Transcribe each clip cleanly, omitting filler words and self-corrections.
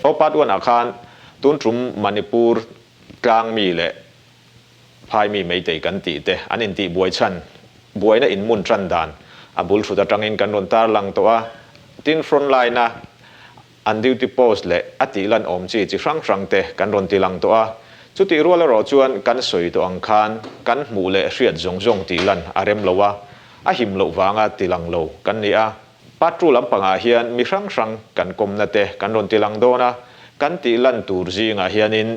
Aw part one ah khan tun tum Manipur tlang mi leh phai mi Meitei kan tih te an intih buai chhan buaina inmun tan dan a bul thut atangin kan rawn tarlang tawh a, tin front line a An duty post leh a tih lan awm chi chi hrang hrang te kan rawn ti lang tawh a, chutih rual erawh chuan kan sawi tawh ang khan kan hmuh leh hriat zawng zawng tih lan a rem lo a, a him loh vanga ti lang lo kan ni a. Part two lampangah hian mi hrang hrang kan kawmna te kan rawn ti lang dawn a, kan tih lan tur zingah hianin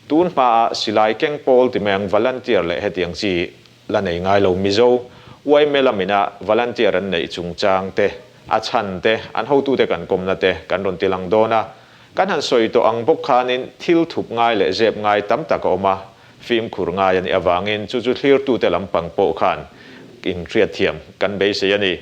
tun hmaa silai keng pawl ti mai ang volunteer leh hetiang chi La nei ngai lo Mizo yma lamina volunteer an neih chungchang te, a chhan te, an hotute kan kawmna te kan rawn ti lang dawn a. Kan han sawi tawh ang bawk khanin thil thup ngai leh zep ngai tam tak a awm a, fimkhur ngai a nih avangin chu chu thlirtute lampang pawh khan inhriatthiam kan beisei a ni.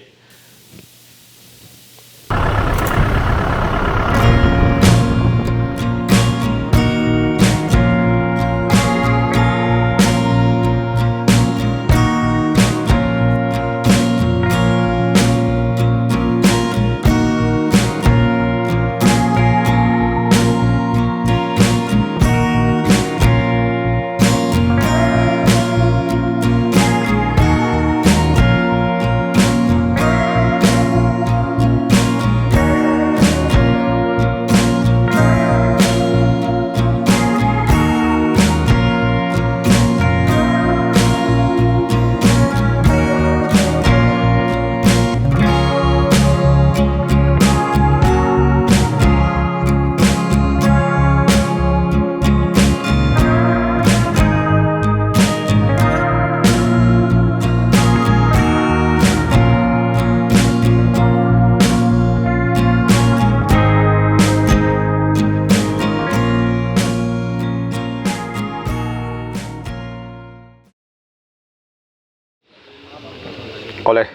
Awle,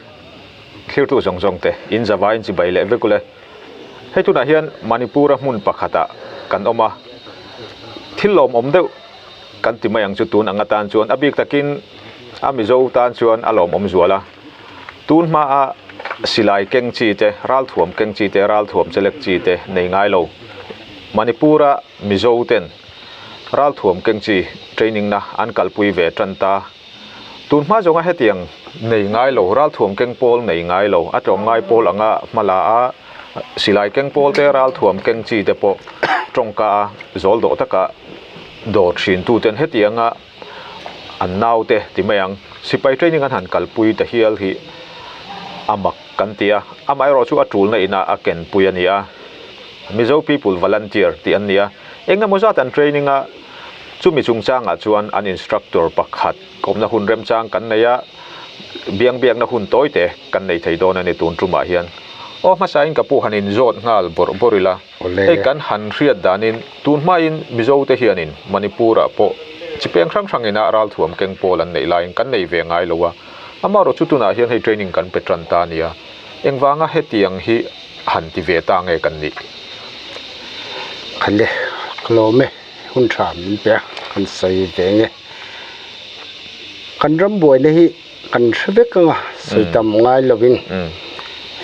thlirtu zawng zawng te in zavaiin chibai leh vek ule. Hei tunah hian Manipur-a hmun pakhatah kan awm a, thil lawmawm deuh kan ti mai ang chu tun ang atan chuan a bik takin a Mizo tan chuan a lawmawm zual a. Tun hmaa silai keng chi te, ralthuam keng chi te, ralthuam chelek chi te nei ngai lo. Manipur-a Mizo ten ralthuam keng chi training na an kalpui ve tan ta. Tun hma zawnga hetiang nei ngai lo, ralthuam keng pawl nei ngai lo, a tlawm ngai pawl anga hma la a, silai keng pawl te, ralthuam keng chi te pawh tawngka a zawl dawh taka dawr thin tu ten hetianga an nau te ti mai ang, sipai training an han kalpui ta hial hi a mak kan ti a, amaherawh chu a tulna inah a kenpui a ni a, Mizo People Volunteer tih an ni a, eng emaw zat an training a, chumi chungchangah chuan an instructor pakhat kawmna hun remchang kan nei a, biang biakna hun tawi te kan nei thei dawn a ni tun tumah hian. Aw hmasain ka pu han inzawt nghal bawrh bawrh ila, hei kan han hriat danin tun hmain Mizo te hianin Manipur-ah pawh chi peng hrang hrangin a ralthuam keng pawl an neih laiin kan nei ve ngai lo a, amaherawh chu tunah hian hei training kan pe tan ta a nia, engvanga hetiang hi han ti ve ta nge kan nih? Khale, ka lawm e, hun tha min pe a, kan sawi ve nge. Kan ram buaina hi kan hre vek ang a, sawi tam ngai lovin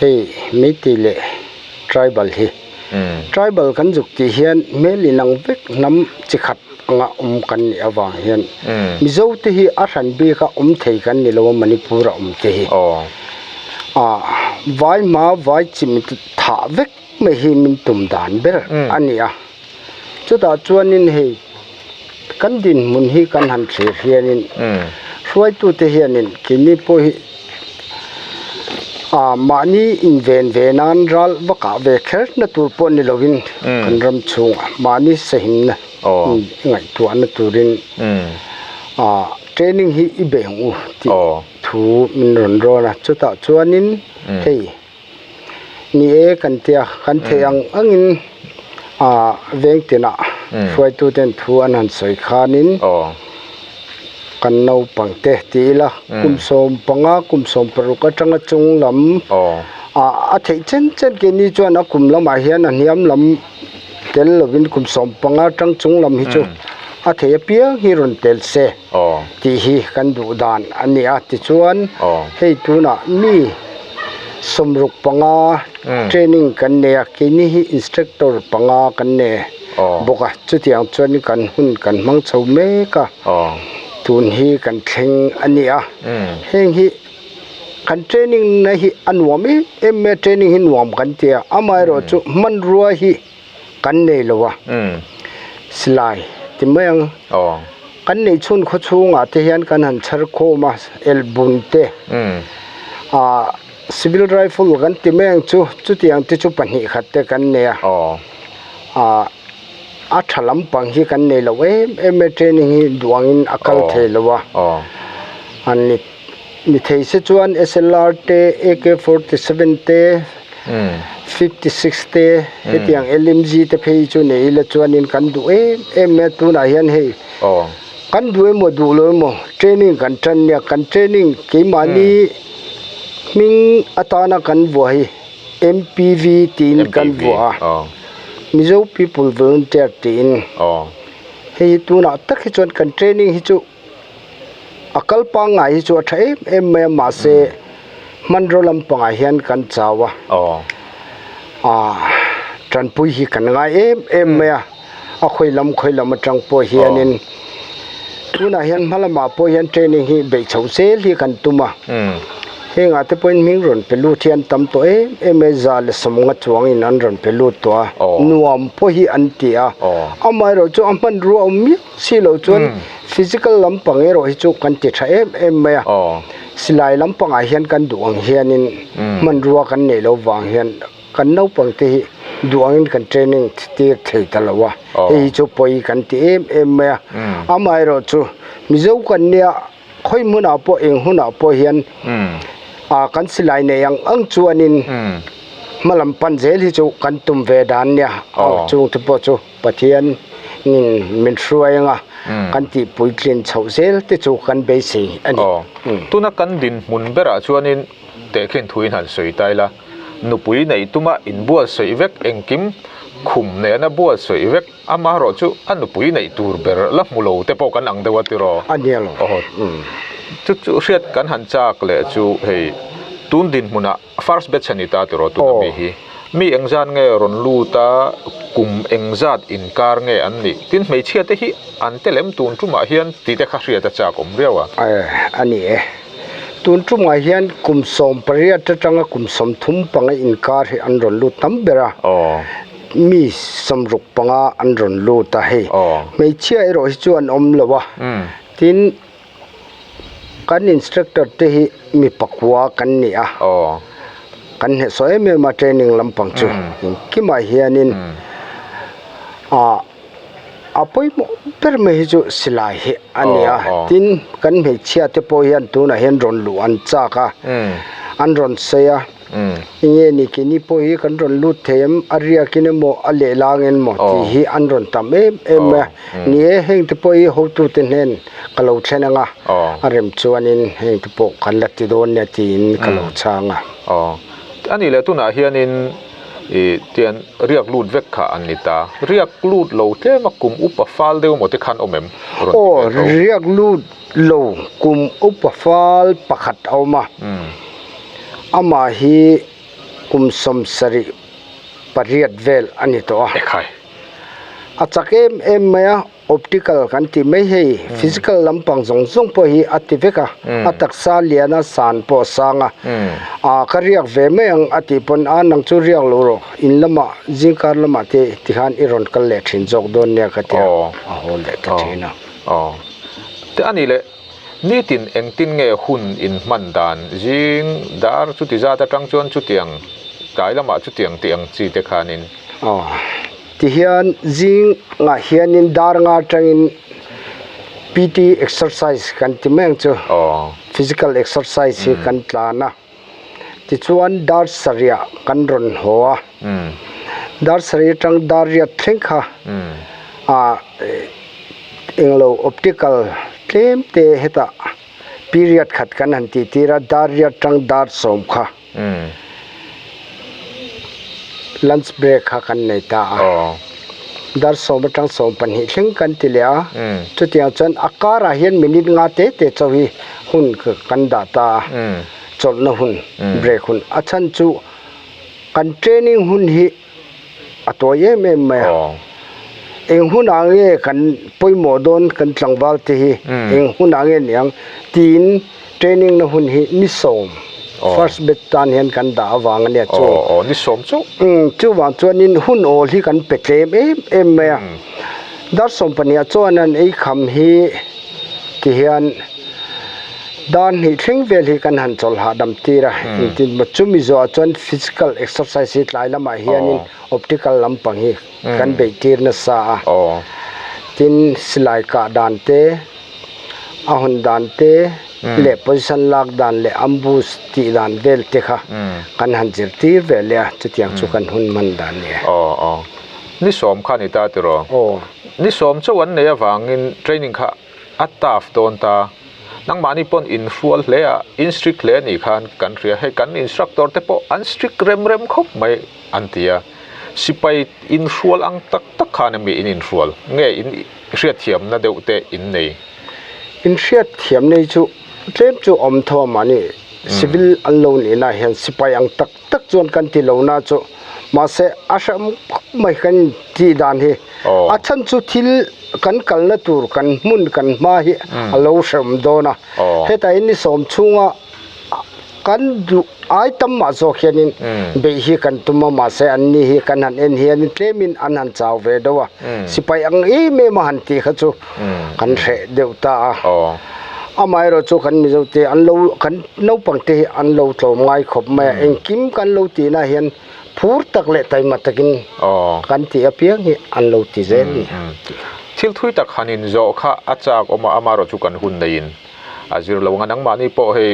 hei Meitei leh Tribal hi. Tribal kan zuk tih hian hmel inang vek hnam chi khat anga awm kan nih avang hian Mizo te hi a hran bik a awm thei kan ni lo a Manipur a awm te hi. Vai hma vai chim thah vek mai hi min tum dan ber a ni a. Chutah chuanin hei kan dinhmun hi kan han thlir hianin hruaitute hianin keini pawh hi ah mahni inven ve nan ral va kah ve kher na tur pawh ni lovin kan ram chhungah mahni sahimna ngaihtuahna turin ah training hi i bei ang u tih thu min rawn rawn a chutah chuanin hei. Ni e kan tia, kan theih ang angin ah veng tinah hruaituten thu an han sawi khanin kan naupang te ti ila kum 15 kum 16 atanga chung lam ah a theih chen chen keini chuan a kum lamah hian a hniam lam tel lovin kum 15 atang chung lam hi chu a theih apiang hi rawn tel se tih hi kan duh dan a ni a tichuan hei tunah mi. 65 training kan nei a, keini hi instructor panga kan nei bawk a, chutiang chuan kan hun kan hmang chho mek a, tun hi kan thleng a ni a, heng hi kan training na hi a nuam em em mai a, training hi nuam kan ti a, amaherawh chu hmanrua hi kan nei lo a, silai ti mai ang, kan neih chhun khaw chhungah te hian kan han chhar khawm a, elbun te ah civil rifle kan ti mai ang chu, chutiang te chu 2 khat te kan nei a, ah a tha lampang hi kan nei lo em em a, training hi duh angin a kal thei lo a, an ni. Ni thei se chuan SLR te, AK-47 te, 56 te, hetiang LMG te phei chu nei ila chuanin kan duh em em mai a, tunah hian hei kan duh emaw duh lo emaw training kan tan nia, kan training keimahni hming atana kan vuah hi MPV tiin kan vuah a, Mizo People Volunteer tiin. Hei hi tunah tak hi chuan kan training hi chu. A kal pangngai hi chu a tha em em mai a mahse hmanraw lampangah hian kan chau a ah tanpui hi kan ngai em em mai a a khawi lam khawi lam atang pawh hianin tunah hian hma lamah pawh hian training hi beih chhoh zel hi kan tum a hengah te pawhin hming rawn pe lut hi an tam tawh em em mai 150 chuangin an rawn pe lut tawh a nuam pawh hi an ti a amaherawh chu a hmanrua awm miau Si loh chuan physical lampang erawh hi chu kan ti tha em em mai a, silai lampangah hian kan duh ang hianin hmanrua kan neih loh vang hian kan naupang te hi duh angin kan training tir thei ta lo a, hei hi chu pawi kan ti em em mai a. Amaherawh chu Mizo kan nia khawi hmunah pawh eng hunah pawh hian kan silai nei ang ang chuanin hmalam pan zel hi chu kan tum ve dan nia, chung te pawh chu. Pathian in min hruai anga kan tih puitlin chhoh zel te chu kan beisei a ni. Aw. Tuna kan dinhmun berah chuanin tehkhin thuin han sawi ta ila, nupui neih tuma inbuatsaih vek engkim khum nena buatsaih vek amaherawh chu a nupui neih tur ber la hmu lo te pawh kan ang deuh a tiraw? A nia lo. Aw. Chu chu hriat kan han chak leh chu hei tun dinhmunah First batch a ni ta tiraw tuna mi hi. Mi engzat nge rawn lut a, kum engzat inkar nge an nih? Tin hmeichhia te hi an tel em tun tumah hian tih te kha hriat a chak awm riau a. A ni e. Tun tumah hian kum 18 atanga kum 35 inkar hi an rawn lut tam ber a. Mi 65 an rawn lut a hei. Hmeichhia erawh hi chu an awm lo a. Tin. Kan instructor te hi mi pakua kan ni a, kan hnehsawh em em a training lampang chu engkimah hianin ah a pawimawh ber mai hi chu silai hi a ni a, tin kan hmeichhia te pawh hian tunah hian rawn luh an chak a, an rawn sawi a. Enge ni keini pawh hi kan rawn lut thei em? A riakin emaw a lehlang emaw tih hi an rawn tam em em mai a. Ni e, heng te pawh hi hotute hnen ka lo thlen ang a, a rem chuanin heng te pawh kan la ti dawn nia tiin ka lo chhang a. A nih leh tunah hianin ih tian riak lut vek kha an ni ta. Riak lut lo tlem a kum upa fal deuh emaw te khan awm em? Rawn ti ve tho. Riak lut lo kum upa fal pakhat a awm a, amah hi kum 78 vel a ni tawh a. Ekhai. A chak em em mai a, optical kan tih mai hei, physical lampang zawng zawng pawh hi a ti vek a, a taksa lian a, san pawh a sang a, aa ka riak ve mai ang a tih pawn a nang chu riak lo rawh, in lamah zingkar lamah te tikhan i rawn kal leh thin zawk dawn nia ka ti a, a haw leh ta thin a. Te a nih leh, nitin engtin nge hun in hman dan zing dar chuti zat atang chuan chutiang tlai lamah chutiang tih ang chi te khanin. Aw, tihian zingah hianin dar nga atangin PT exercise kan ti mai ang chu, physical exercise hi kan tlan a, tichuan dar sarihah kan rawn haw a, dar sarih atang dar riat thleng kha ah. Englo optical tlem te hetah period khat kan han tih tir a, dar riat tang dar 10 kha lunch break kha kan nei ta a, dar 10 atang 12 thleng kan ti leh a, chutiang chuan a karah hian minute nga te te chauh hi hun kan dah ta a. chawlhna hun, break hun. A chhan chu kan training hun hi a tawi em em mai a. Eng hunah nge kan pawimawh dawn kan tlangval te hi eng hunah nge niang tiin training na hun hi ni sawm first batch tan hian kan dah avang a nia chu. Ni sawm chauh. Chuvang chuanin hun awl hi kan pe tlem em em mai a. Dar 12 ah chuan an ei kham hi tihian dar hnih thleng vel hi kan han chawlh hahdam tir a, engtin maw chumi zawhah chuan physical exercise hi tlai lamah hianin optical lampang hi kan beih tir nasa a, tin silai kah dan te, a hawn dan te leh position lak dan leh ambush tih dan vel te kha kan han zirtir ve leh a, chutiang chu kan hun hman dan a ni e. Ni sawm kha a ni ta tiraw? Ni sawm chauh an neih avangin training kha a tough dawn ta. Nangmahni pawn inhrual hle a, in strict hle anih khan kan hria. Hei kan instructor te pawh an strict rem rem khawp mai an ti a. Sipai inhrual ang tak tak khan emi in inhrual? Nge in hriatthiamna deuh te in nei? In hriatthiamna hi chu tlem chu awm tho a mahni civil an lo nihna hian sipai ang tak tak chuan kan ti lo na chu mahse a hrehawm khawp mai kan tih dan hi a chhan chu thil kan kalna tur kan hmun kan hma hi a lo hrehawm dawn a hetah hian ni sawm chhunga kan duh ai tam mah zawk hianin beih hi kan tum a mahse an ni hi kan han en hianin tlemin an han chau ve deuh a sipai ang em em a han tih kha chu kan hreh deuh ta a. Amaherawh chu kan Mizo te an lo kan naupang te hi an lo tlawm ngai khawp mai a, engkim kan lo tihna hian phur tak leh taima takin kan tih apiang hi an lo ti zel a ni. Thil thui tak han inzawh kha a chak awm a, amaherawh chu kan hun neiin a zir lo ang a, nangmahni pawh hei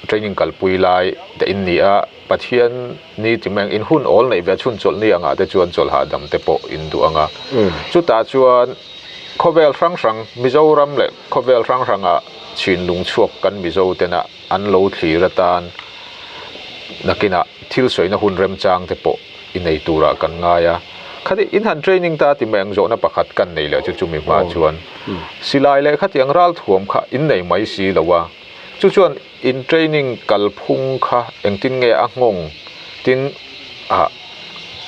training kalpui lai te in ni a, Pathian ni ti mai ang, in hun awl neih ve chhun chawlh ni angah te chuan chawlh hahdam te pawh in duh ang a, chutah chuan khawvel hrang hrang Mizoram leh Khawvel hrang hrangah chhinlung chhuak kan Mizo tena an lo thlir atan nakinah thil sawina hun remchang te pawh i nei turah kan ngai a. Khati in han training ta ti mai ang zawhna pakhat kan nei leh chu chumi hma chuan silai leh khatiang ralthuam kha in nei mai si lo a, chu chuan in training kalphung kha engtin nge a nghawng tin ah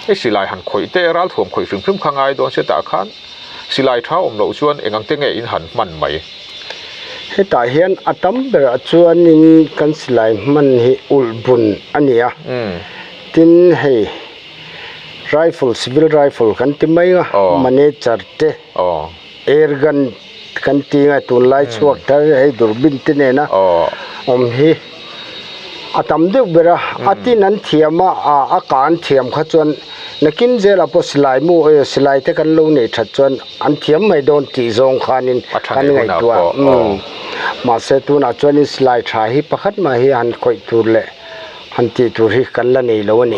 hei silai han khawih te ralthuam khawih hrim hrim kha ngai dawn se tah khan silai tha awm loh chuan eng ang te nge in han hman mai. Hetah hian a tam berah chuanin kan silai hman hi ulh bun a ni a, tin hei rifle civil rifle kan ti mai a manager te air gun Kan ti ngai tunlai chhuak thar hei durbin te nena awm hi a tam deuh ber a, a tin an thiam a, a kah an thiam kha chuan nakin zelah pawh silai mu eh silai te kan lo neih that chuan an thiam mai dawn tih zawng khanin kan ngaihtuah mahse tunah chuanin silai tha hi pakhat mah hi han khawih tur leh han tih tur hi kan la nei lo a ni.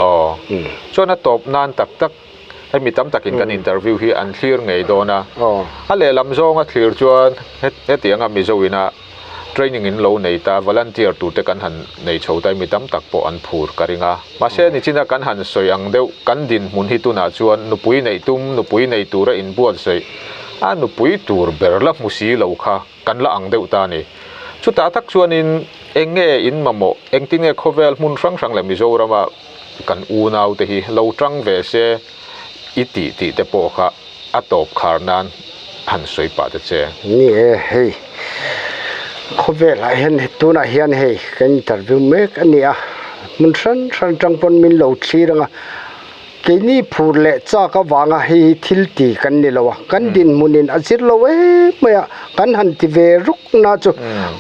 Chuan a tawp nan tak tak. Hemi tam takin kan interview hi an thlir ngei dawn a, a lehlam zawnga thlir chuan hetianga Mizo ina training in lo nei ta, volunteer turte kan han nei chho ta hi mi tam tak pawh an phur ka ring a. Mahse nichina kan han sawi ang deuh kan dinhmun hi tunah chuan nupui neih tum, nupui nei tura inbuatsaih a nupui tur ber la hmu si lo kha kan la ang deuh ta a ni. Chutah tak chuanin eng nge in mamawh, engtin nge khawvel hmun hrang hrang leh Mizorama kan unau te hi lo tang ve se i tih tih te pawh kha a tawp khar nan han sawi pah ta che. Ni e, hei khawvelah hian tunah hian hei kan interview mek a ni a, hmun hran hran atang pawn min lo thlir ang a, Keini phur leh chak avanga hei hi thil ti kan ni lo a, kan dinhmunin a zir lo em mai a, kan han ti ve ruk na chu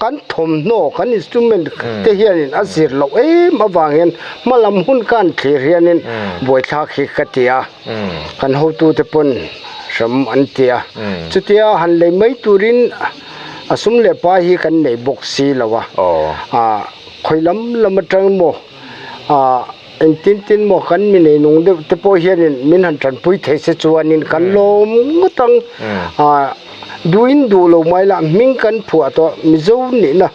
kan thawmhnaw, kan instrument te hianin a zir loh em avang hian hmalam hun ka han thlir hianin buaithlak hi ka ti a, kan hotute pawn hram an ti a, chutia han lei mai turin a sum leh pai hi kan nei bawk si lo a, khawi lam lam atang emaw ah. Engtin tin maw kan mi nei nung deuh te pawh hianin min han tanpui thei se chuanin kan lawm ngawt ang. Ah duhin duh lo mai lah hming kan phuah tawh Mizo nihna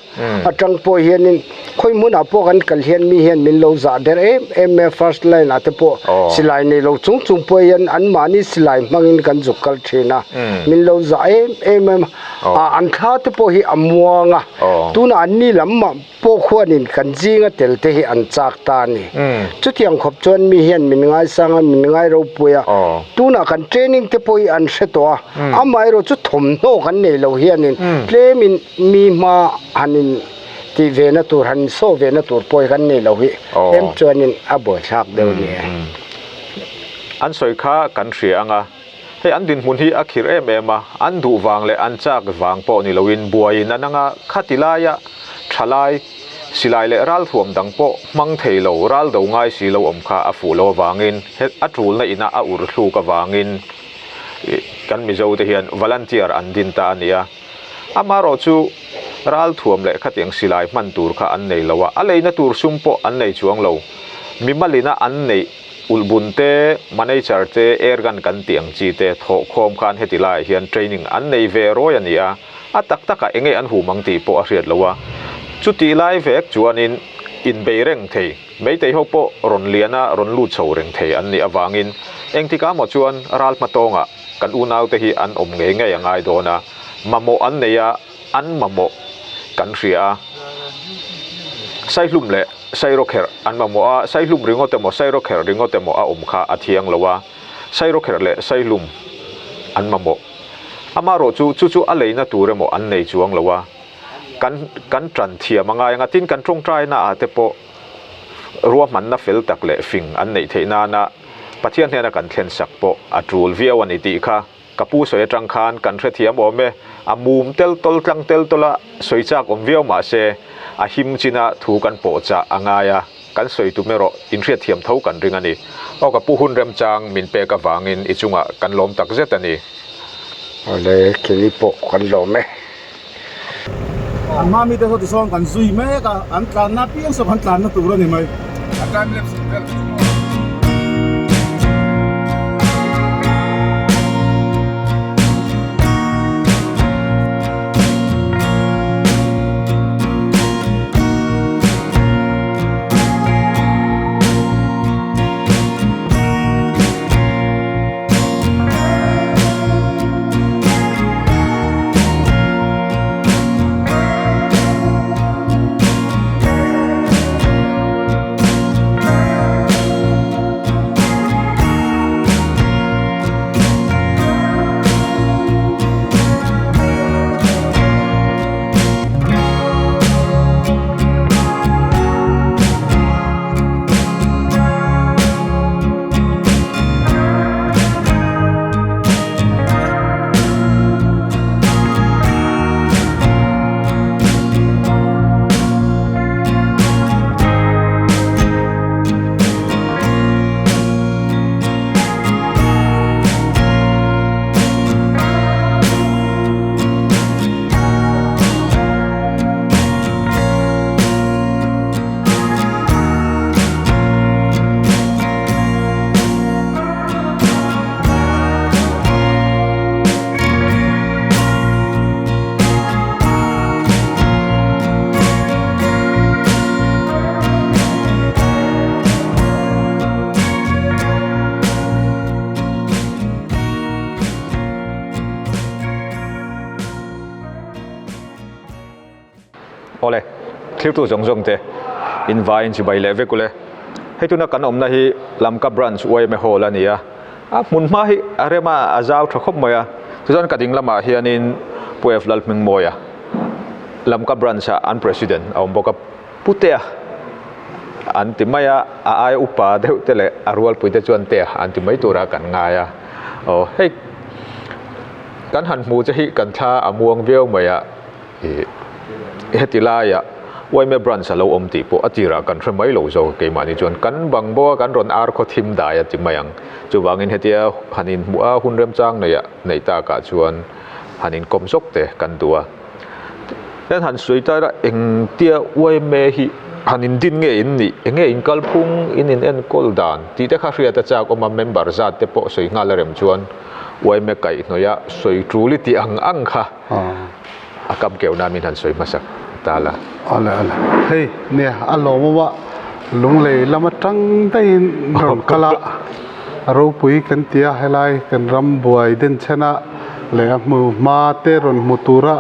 atang pawh hianin. Khawi hmunah pawh kan kal hian mi hian min lo zah der em em mai a, first line ah te pawh silai nei lo chung chung pawh hian anmahni silai hmangin kan zuk kal thin a, min lo zah em em a, an thla te pawh hi a muang a, tunah anni lam mah pawh khuanin kan zinga tel te hi an chak ta a ni. Chutiang khawp chuan mi hian min ngaisang a, min ngai ropui a, tunah kan training te pawh hi an hre tawh a, amaherawhchu thawmhnaw kan nei lo hianin tlemin mi hma han in tih ve na tur han saw ve na tur pawh hi kan nei lo hi tlem chuanin a buaithlak deuh a ni e. An sawi kha kan hria ang a, hei an dinhmun hi a khirh em em a, an duh vang leh an chak vang pawh ni loin buaiin an anga khati laia thalai silai leh ralthuam dang pawh hmang thei lo ral do ngai si lo awm kha a fuh lo avangin a tulna ina a ur thluk avangin kan Mizo te hian volunteer an din ta a ni a. Amaherawh chu ralthuam leh khatiang silai hman tur kha an nei lo a, a leina tur sum pawh an nei chuang lo. Mimalina an neih ulhbun te, manager te, airgun kan tih ang chi te thawhkhawm khan heti laiah hian training an nei ve rawi a ni a, a tak takah enge an hum ang tih pawh a hriat lo a. Chutih lai vek chuanin inbei reng thei, Meitei ho pawh rawn lian a, rawn lut chho reng thei an nih avangin engtikah maw chuan ral hmatawngah kan unaute hi an awm ngei ngei a ngai dawn a, mamawh an nei a, an mamawh kan hria a. Saihlum leh sairawkherh an mamawh a, saihlum ringawt emaw sairawkherh ringawt emaw a awm kha a thiang lo a, sairawkherh leh saihlum an mamawh. Amaherawhchu chu chu a leina tur emaw an nei chuang lo a, kan kan tan thiam a ngai ang a, tin kan tawngtaina ah te pawh ruahmanna fel tak leh fing an neih theih nana Pathian hnena kan thlen sak pawh a tul viau a ni tih kha ka pu sawi atang khan kan hrethiam awm e. A mum tel tawl tlang tel tawl a sawi chak awm viau mah se a him china thu kan pawh chah a ngai a, kan sawi tum erawh inhriatthiam tho kan ring a ni. Aw ka pu hun remchang min pek avangin i chungah kan lawm tak zet a ni. Awle, kini pawh kan lawm e. An hma mite saw tisawn kan zui mek a, an tlanna apiang saw kan tlanna tur a ni mai. A time lapse in vel chu maw. Awle, thiltu zawng zawng te in vaiin chibai leh vek ule. Hei tuna kan awmna hi Lamka Branch yma Hall a ni a, a hmun hma hi a rem a, a zau tha khawp mai a. Tichuan ka ding lamah hianin Pu F Lalhmingmawia Lamka Branch ah an President a awm bawk a, Putea an ti mai a, a aia upa deuh te leh a rualpui te chuan Tea an ti mai turah kan ngai a. Aw hei kan han hmu che hi kan thla a muang viau mai a. Ih heti laiah yma branch a lo awm tih pawh a tirah kan hre mai lo zawk keimahni chuan kan bang bawk a kan rawn ar khaw thim dai a ti mai ang. Chuvangin hetia han inhmuh a hun remchang neih ah neih takah chuan han inkawm zawk te kan duh a. Hian han sawi ta ila engtia yma hi han indin nge in nih eng nge in kalphung in in enkawl dan tih te kha hriat a chak awm a member zat te pawh sawi nghal a rem chuan yma kaihhnawih a sawi tul i tih ang ang kha. A kam keuh na min han sawi hmasak ta la. Awle awle hei nia a lawmawm a lunglei lam atang daihin rawn kal a ropui kan ti a helai kan ram buai denchhen a leh a hmu hma te rawn hmu tura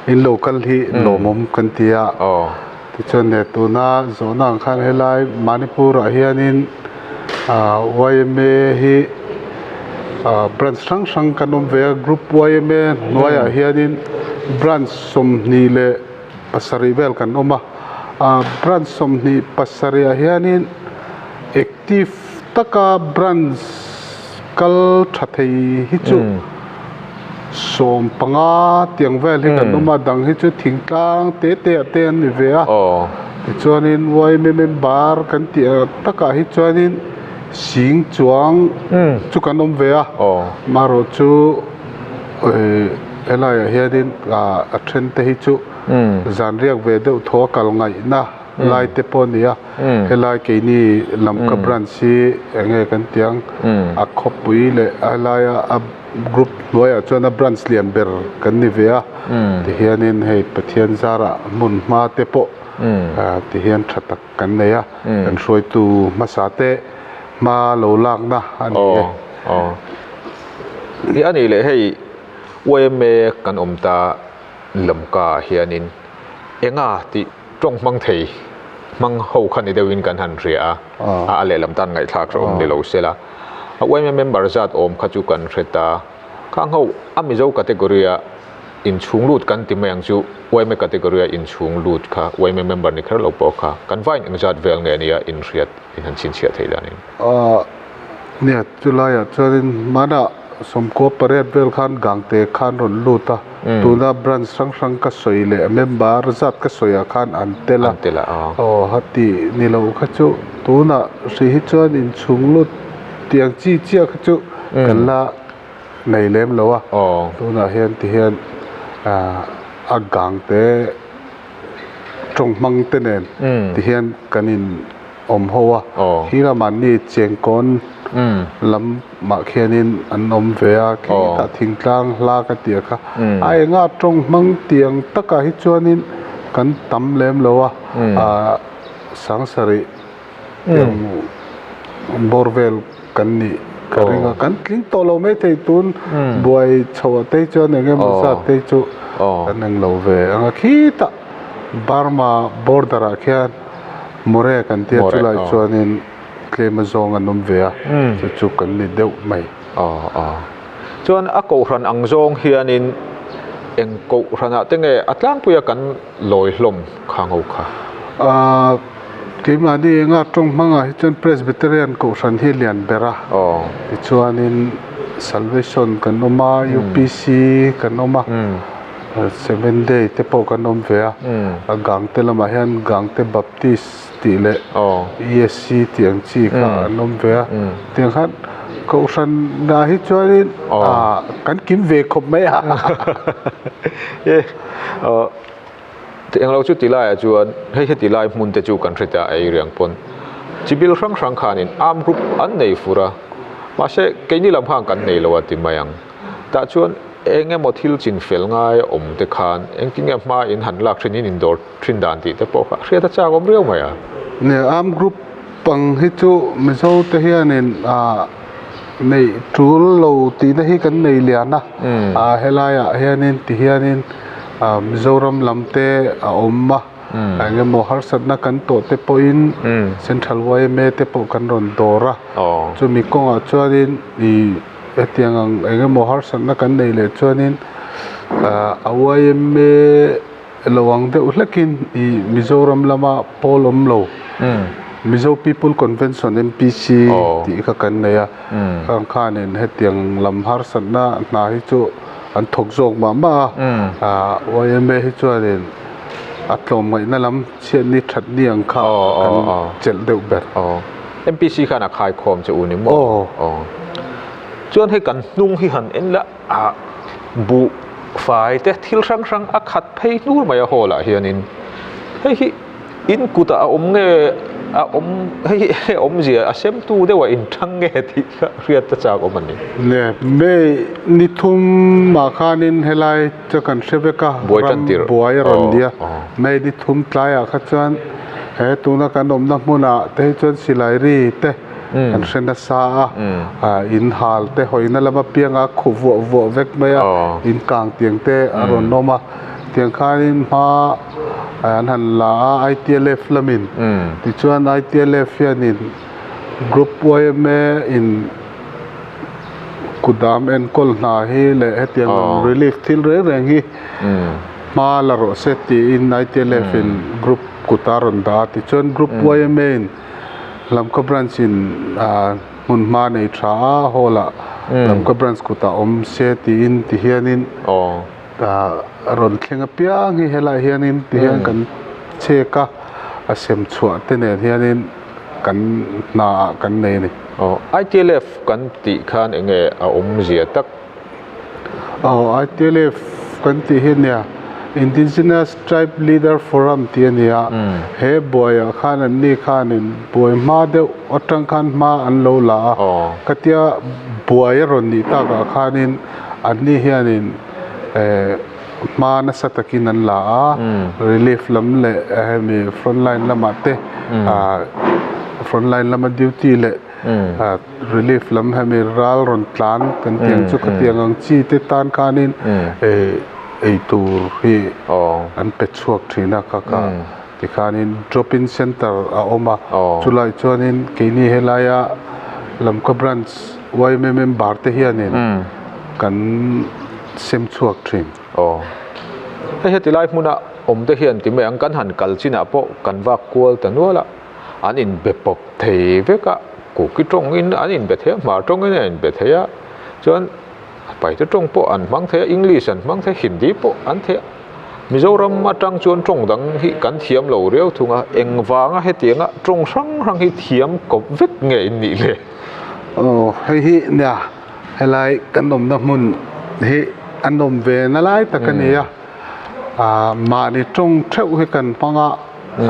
in lo kal hi lawmawm kan ti a tichuan leh tuna zawhna ang khan helai Manipur ah hianin ah yma hi ah branch hrang hrang kan awm ve a group yma hnuaiah hianin branch 20 leh pasarih vel kan awm a ah branch 27 ah hianin active taka branch kal tha thei hi chu 15 tiang vel hi kan awm a dang hi chu thingtlang te te ah te an ni ve a tichuanin yma member kan tih ang takah hi chuanin sing chuang chu kan awm ve a marawh chu helaiah hianin a then te hi chu zan riak ve deuh thaw a kal ngaihna lai te pawh a ni a helai keini Lamka branch hi eng nge kan tih ang a khawpui leh a helaia a group hnuaiah chuan a branch lian ber kan ni ve a tihianin hei Pathian zarah hmun hma te pawh tihian tha tak kan nei a kan hruaitu hmasa te hma lo lakna a ni e. Ih a nih leh hei yma kan awm ta Lamka ah hianin enga tih tawng hmang thei hmang ho kha ni deuhin kan han hria a, a lehlam tan ngaihthlak hre awm ni lo se la. A yma member zat awm kha chu kan hre ta. Khang ho a Mizo category a inchhung lut kan ti mai ang chu yma category a inchhung lut kha yma member ni kher lo pawh kha kan vain engzat vel nge nia inhriat in han chhinchhiah thei danin. Nia, chulaiah chuanin hmanah sawmkua pariat vel khan Gangte khan rawn lut a, tuna branch hrang hrang ka sawi leh member zat ka sawiah khan an tel a, aw hati ni lo kha chu tunah hrih hi chuan inchhung lut tiang chi chiah kha chu kan la nei lem lo a, tunah hian tihian a Gangte tawng hmang te nen tihian kan in. awm ho a, khi lamah ni chengkawn lam mah khianin an awm ve a, khitah thingtlang hla ka tih kha a enga tawng hmang tiang takah hi chuanin kan tam lem lo a, ah sangsarih tiang bawr vel kan nih ka ring a, kan tling tawh lo maithei tun buai chhoh ah te hi chuan eng emaw zat te hi chu kan englo ve ang a, khitah Burma border ah khian. Mawre kan tia chulai chuanin tlem azawng an awm ve a, chu chu kan ni deuh mai. Aw aw. Chuan a kohhran ang zawng hianin eng kohhranah te nge a tlangpuia kan lawi hlawm kha ngo kha? Aaa keimahni enga tawng hmangah hi chuan Presbyterian kohhran hi lian ber a, tichuanin Salvation kan awm a, UPC kan awm a. Seven day te pawh kan awm ve a, a Gangte lamah hian Gangte Baptist tih leh ESC tih ang chi kha an awm ve a, tiang khan Kohhran ah hi chuanin kan kim ve khawp mai a. Englo chu ti laiah chuan hei heti lai hmun te chu kan hre ta ei riang pawn chibil hrang hrang khanin arm group an nei fur a, mahse keini lam khan kan nei lo a ti mai ang. Tah chuan eng emaw thil chin fel ngai a awm te khan engtin nge hma in han lak thin in indawr thin dan tih te pawh kha hriat a chak awm riau mai a. Nia arm group ang hi chu Mizo te hianin ah neih tul lo tihna hi kan nei lian a, ah helaiah hianin ti hianin ah Mizoram lam te a awm a, eng emaw harsatna kan tawh te pawhin Central yma te pawh kan rawn dawr a, chumi kawngah chuanin ih. Hetiang ang eng emaw harsatna kan neih leh chuanin ah a yma lo ang deuh hlekin ih Mizoram lama pawl awm lo Mizo People Convention MPC tih kha kan nei a khang khanin hetiang lam harsatna hna hi chu an thawk zawk mah mah a ah yma hi chuanin a tlawmngaihna lam chhiatni thatni ang kha kan chelh deuh ber. MPC khan a khaikhawm che u ni maw? Aw. Chuan hei kan hnung hi han en la ah buh fai te thil hrang hrang a khat phei hnur mai a hall ah hianin hei hi in kutah a awm nge? A awm hei hi awmzia a semtu deuh a inṭang nge tih kha hriat a chak awm a ni. Le May ni thum ah khanin helai chu kan hre vek a, ram buai a rawn ni a, May ni thum tlaiah kha chuan he tuna kan awmna hmunah te hi chuan silai ri te kan hre nasa a, in hal te hawina lam apianga khu vuah vuah vek mai a, in kang tiang te a rawn awm a. Tiang khanin hma an han la a ITLF lamin tichuan ITLF hianin Group yma in kudam enkawl hna hi leh hetiang ang relief thil reng reng hi hma la rawh se tiin ITLF in group kut a rawn dah a tichuan Group yma in Lamka branch in hmun hma nei tha a hall ah Lamka branch kutah awm se tiin ti hianin. A rawn thleng apiang hi helaiah hianin ti hian kan chek a, a sem chhuah te nen hianin kan hna ah kan nei a ni. Aw, ITLF kan tih khan eng nge a awmzia tak? Aw, ITLF kan tih hi nia Indigenous Tribe Leader Forum tih a ni a, he buaiah khan an ni khanin buai hma deuh atang khan hma an lo la a, khatia buai a rawn nih takah khanin Anni hianin eh hma nasa takin an la a, relief lam leh hemi front line lamah te ah front line lama duty leh ah relief lam hemi ral rawn tlan kan tih ang chu khatiang ang chi te tan khanin eh eitur hi an pe chhuak thin a kha kha tikhanin drop in center a awm a chulai chuanin keini helaia Lamka branch yma member te hianin kan sem chhuak thin. Aw. Hei heti lai hmuna awm te hian ti mai ang kan han kal chinah pawh kan vak kual ta nual a, an inbe pawp thei vek a, kuki tawngin an inbe thei a, hmar tawngin an inbe thei a, chuan Paite tawng pawh an hmang thei a, English an hmang thei a, Hindi pawh an thei a. Mizoram atang chuan tawng dang hi kan thiam lo riau thung a, engvanga hetianga tawng hrang hrang hi thiam kawp vek nge in nih le? Aw, hei hi nia, helai kan awmna hmun hi a nawm ve na lai tak a ni a, ah mahni tawng theuh hi kan hmang a,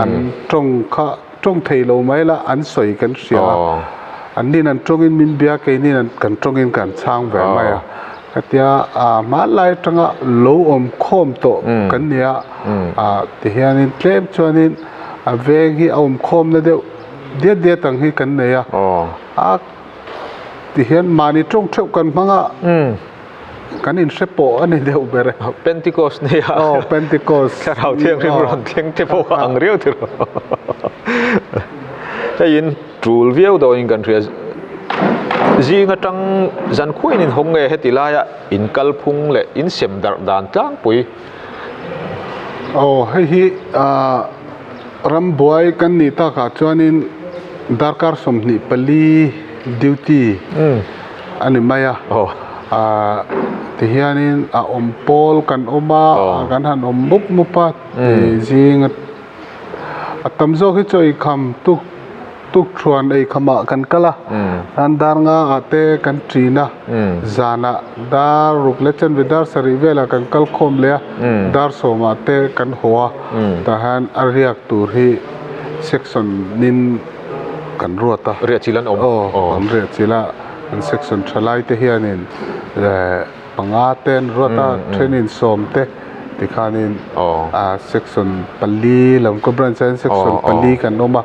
an tawng kha tawng thei lo mai la an sawi kan hria a, an nin an tawngin min bia keinin kan tawngin kan chhang ve mai a. Hetia hmanlai atanga lo awm khawm tawh kan ni a, tihianin tlem chuanin a veng hi a awm khawmna deuh diat diat ang hi kan nei a, a tihian mahni tawng theuh kan hmang a, kan inhre pawh a ni deuh ber e. Pentecost nia. Aw Pentecost. Thlarau Thianghlim rawn thleng te pawh a ang riau tiraw. Hei in. Tul viau dawhin kan hria. Zing atang zan khuain in hawng nge heti laia in kal phung leh in sem darh dan tlangpui. Aw hei hi ram buai kan nih takah chuanin darkar 24 duty a ni mai a. Tihianin a awm pawl kan awm a, kan han awm mup mup a zing. A tam zawk hi chu eikham tuk tuk thuan eikhamah kan kal a tan dar nga ah te kan ṭin a zanah dar ruk leh chanve dar sarih velah kan kal khawm leh a dar sawmah te kan haw a tah hian a riak tur hi section in kan ruat a riah chilh an awm aw kan riah chilh a kan section thalai te hianin eh. Panga te an ruat a, thenin sawm te tikhanin ah section pali lam ka branch ah hian section pali kan awm a,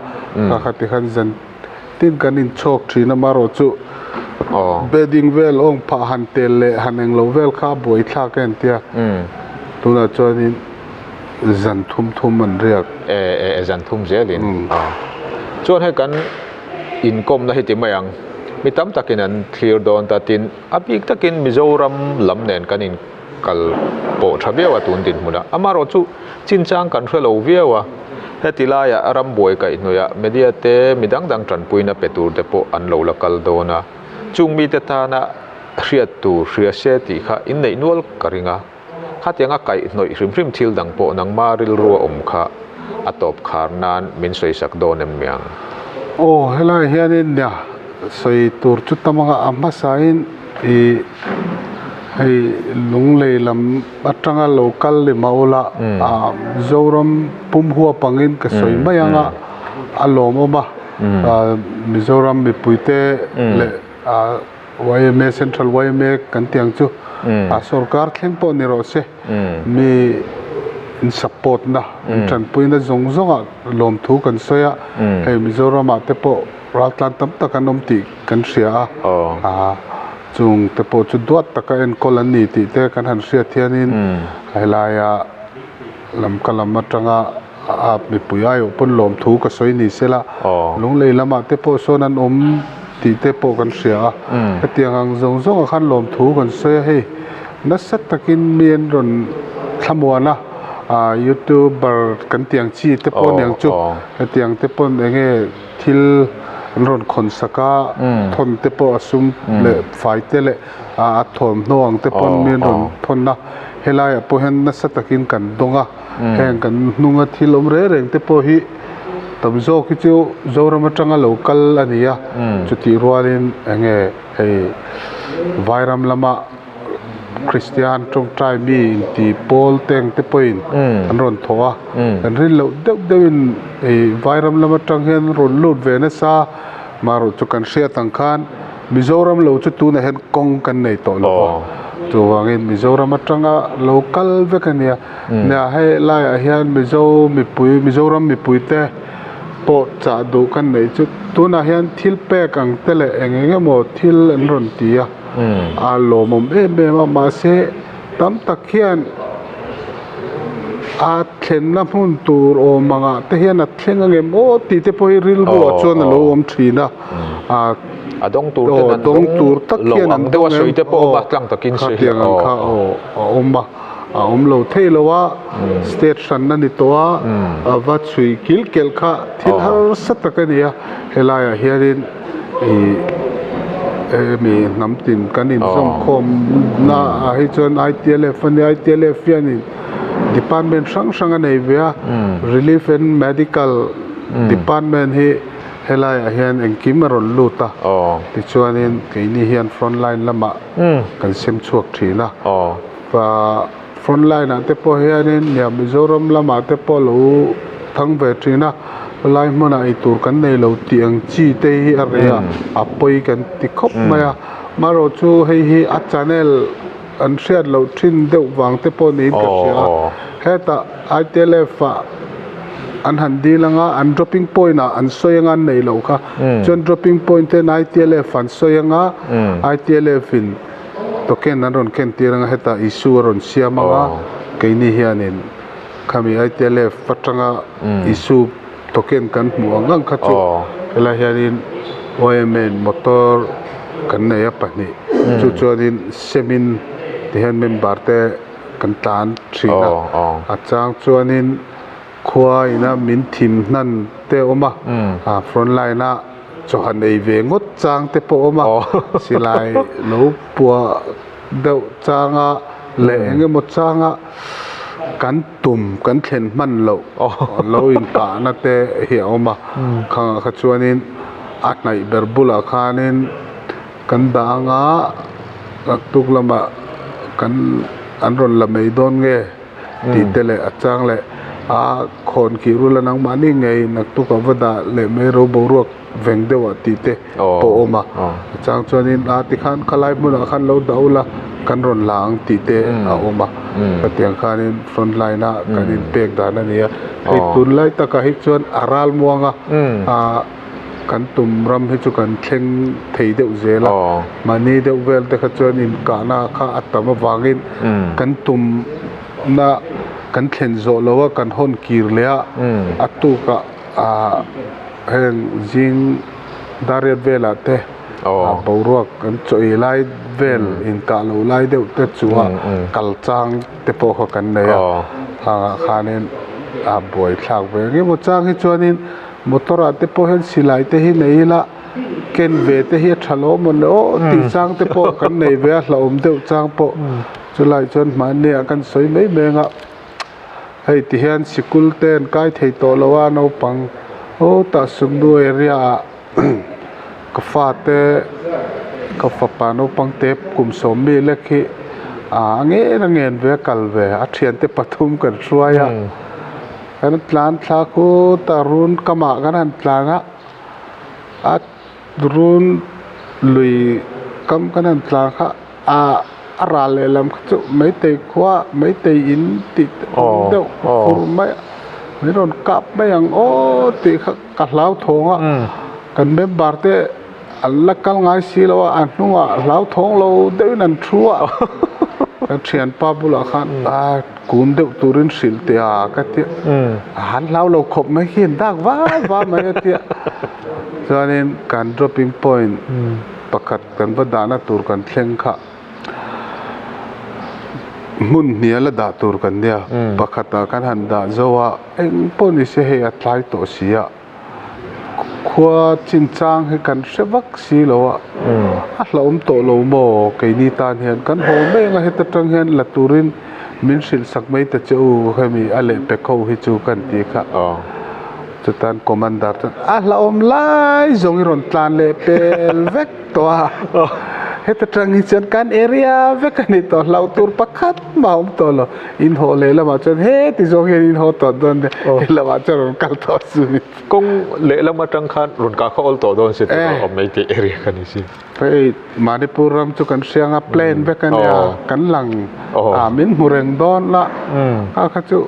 kha kha tikhan zan tin kan inchhawk thin a marawh chu bedding vel awng phah han tel leh han englo vel kha a buaithlak a entia tunah chuanin zan thum thum an riak. E e zan thum zelin chuan hei kan inkawmna hi ti mai ang mi tam takin an thlir dawn ta tin. A bik takin Mizoram lam nen kan inkal pawh tha viau a tun dinhmunah. Amaherawh chu chinchang kan hre lo viau a, heti laiah ram buai kaihhnawihah media te mi dang dang tanpuina pe tur te pawh an lo la kal dawn a, chung mite tana hriat tur hria se tih kha inneih nual ka ring a. Khatianga kaihhnawih hrim hrim thil dang pawh nangma rilru a awm kha a tawp khar nan min sawisak dawn em miang? Aw, helai hianin nia sawi tur chu tam anga a hmasain ih hei Lunglei lam atanga lo kal ni mah ula ah Zoram pum huap angin ka sawi mai anga. a lawmawm a, Mizoram mipuite leh yma Central yma kan tih ang chu a sorkar thleng pawh ni rawh se mi in support na in tanpuina zawng zawng ah lawmthu kan sawi a hei Mizoram ah te pawh raltlan tam tak an awm tih kan hria a chung te pawh chu duat taka enkawl an ni tih te kan han hriat hianin helaia lam ka lam atanga a mipui aiawh pawn lawmthu ka sawi ni sela lunglei lamah te pawh sawn an awm tih te pawh kan hria a hetiang ang zawng zawngah khan lawmthu kan sawi a hei nasa takin mi an rawn thlamuan a ah youtuber kan tih ang chi te pawh aniang chu hetiang te pawn eng nge thil an rawn khawn sak a thawn te pawh a sum leh fai te leh a thawmhnaw ang te pawn mi an rawn thawn a helaiah pawh hian nasa takin kan dawng a. Heng kan hnunga thil awm reng reng te pawh hi tam zawk hi chu Zoram atanga lo kal a ni a, chutih rualin eng nge hei Vairam lama Kristian tawngtai mi inti pawl te ang te pawhin an rawn thawh a, kan rin loh deuh deuhin hei Vairam lam atang hian rawn lut ve nasa marawh chu kan hriat ang khan Mizoram lo chu tunah hian kawng kan nei tawh lo va, chuvangin Mizoram atanga lo kal vek a nia. Nia hei laiah hian Mizo mipui Mizoram mipui te pawh chah duh kan neih chu tunah hian thil pek ang te leh eng eng emaw thil an rawn ti a, a lawmawm em em a mahse tam tak hian a thlenna hmun tur awm angah te hian a thleng angem aw tih te pawh hi rilruah chuan a lo awm thin a. A dawng tur ten an dawng tur tak hian an deuh a sawi te pawh awm a tlang takin sawi khatiang ang kha aw a awm a a awm lo thei lo a state hran a ni tawh a a va chhui kil kelh kha thil harsa tak a ni a helaiah hianin ih hemi hnam tin kan inzawm khawm na ah hi chuan ITLF a nia ITLF hianin department hrang hrang a nei ve a relief and medical department hi. Helaiah hian engkim a rawn lut a, tichuanin keini hian front line lamah kan sem chhuak thin a. Front line ah te pawh hianin nia Mizoram lamah te pawh lo thang ve thin a, helai hmunah eitur kan nei lo tih ang chi te hi a reh a, a pawi kan ti khawp mai a. Amaherawhchu chu hei hi a channel an hriat loh thin deuh vang te pawh niin ka hria a, hetah ITLF ah an han dil anga an dropping point ah an sawi anga an neih loh kha chuan dropping point ten ITLF an sawi anga ITLF in token an rawn ken tir anga hetah issue a rawn siam anga keini hianin khami ITLF atanga issue token kan hmuh ang ang kha chu helai hianin yma in motor kan nei a pahnih chu chuanin semin tihian member te kan tlan thin a a chang chuanin khua ina min thim hnan te a awm a ah front line a chaw han ei ve ngawt chang te pawh a awm a silai lo puah deuh changa leh eng emaw changa kan tum kan thlen hman loh lo inkahna te hi a awm a khangah kha chuanin a hnaih ber bulah khanin kan dah anga naktuk lamah kan an rawn la mai dawn nge tih te leh a chang leh a khawn kih rul a nangmahni ngei naktuk ah va dah leh mai ro boruak veng deuh ah tih te pawh a awm a a chang chuanin a tikhan khalai hmunah khan lo dah ula kan rawn la ang tih te a awm a hetiang khanin front line a kan inpek dan a ni a hei tunlai takah hi chuan a ral muang a ah kan tum ram hi chu kan thleng thei deuh zel a mahni deuh vel te kha chuan inkahna kha a tam avangin kan tum na kan thlen zawh loh a kan hawn kir leh a a tukah ah heng zing dariat velah te ah boruak an chaw ei lai vel inkah loh lai deuh te chu a kal chang te pawh kha kan nei a hangah khanin a buai thlak ve engemaw chang hi chuanin motor ah te pawh hian silai te hi nei ila ken ve te hi a tha lo maw le aw tih chang te pawh kan nei ve a hlauhawm deuh chang pawh chulai chuan hmanni ah kan sawi mai mai ang a. Hei ti hian sikul te an kai thei tawh lo a naupang aw tah sumnu area ah ka fate ka fapa naupang te kum sawm mi lek hi ah a ngen a ngen ve a kal ve a thiante pathum kan hruai a. Kan tlan thla khut a run kamah kan han tlan a a run lui kam kan han tlan kha ah a ral lehlam kha chu maitei khua maitei in tih te awm deuh fur mai a min rawn kap mai ang aw tih kha ka hlauthawng a kan member te an la kal ngai si lo a a hnungah hlauthawng lo deuhin an thu a ka thianpa bulah khan ah kun deuh turin hrilh teh a ka tia an hlau lo khawp mai khi an dak va va mai a tia chuanin kan dropping point pakhat kan va dahna tur kan thleng kha hmun hnial a dah tur kan nia pakhatah kan han dah zo a eng pawh ni se hei a tlai tawh si a. Khua chinchang hi kan hre vak si lo a, a hlauhawm tawh lo maw keini tan hian kan haw mai anga heta tang hian la turin min hrilh sak mai ta che u hemi a lehpek ho hi chu kan ti kha. Chutan commander chuan a hlauhawm lai zawng i rawn tlan leh pel vek tawh a, heta tang hi chuan kan area vek a ni tawh hlauh tur pakhat mah a awm tawh lo. In haw leh lamah chuan heti zawng hian in haw tawh dawn nia, he lamah chuan rawn kal tawh su ni. Kawng lehlam atang khan rawn kah kha awl tawh dawn si tih awm mai tih area kha ni si. Hei Manipur ram chu kan hria anga plain vek a nia, kan lang a min hmu reng dawn la, kha kha chu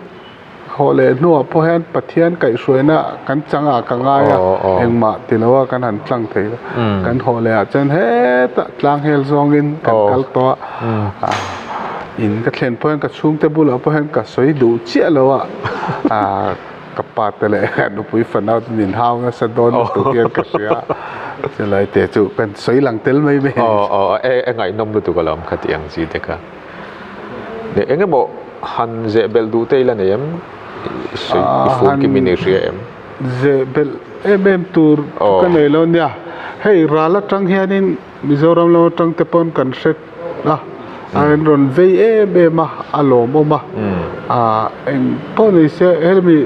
haw leh hnuah pawh hian Pathian kaihhruaina kan chang ah ka ngai a, engmah ti lo a kan han tlang thei lo. Kan haw leh ah chuan hetah tlang hel zawngin kan kal tawh a. In ka thlen pawh hian ka chhungte bulah pawh hian ka sawi duh chiah lo a, ah ka pa te leh ka nupui fanau te min hau nasa dawn lutuk hian ka hria a, chulai te chu kan sawi lang tel mai mai a ni. Aw aw e e ngaihnawm lutuk alawm kha tih ang chi te kha. Eng emaw han zeh belh duh te ila nei em? Sawi i fun kim in i hria em? Zeh belh em em tur chu ka nei lo nia, hei ral atang hianin Mizoram lam atang te pawn kan hre a, a in rawn vei em em a, a lawmawm a, ah eng pawh ni se hemi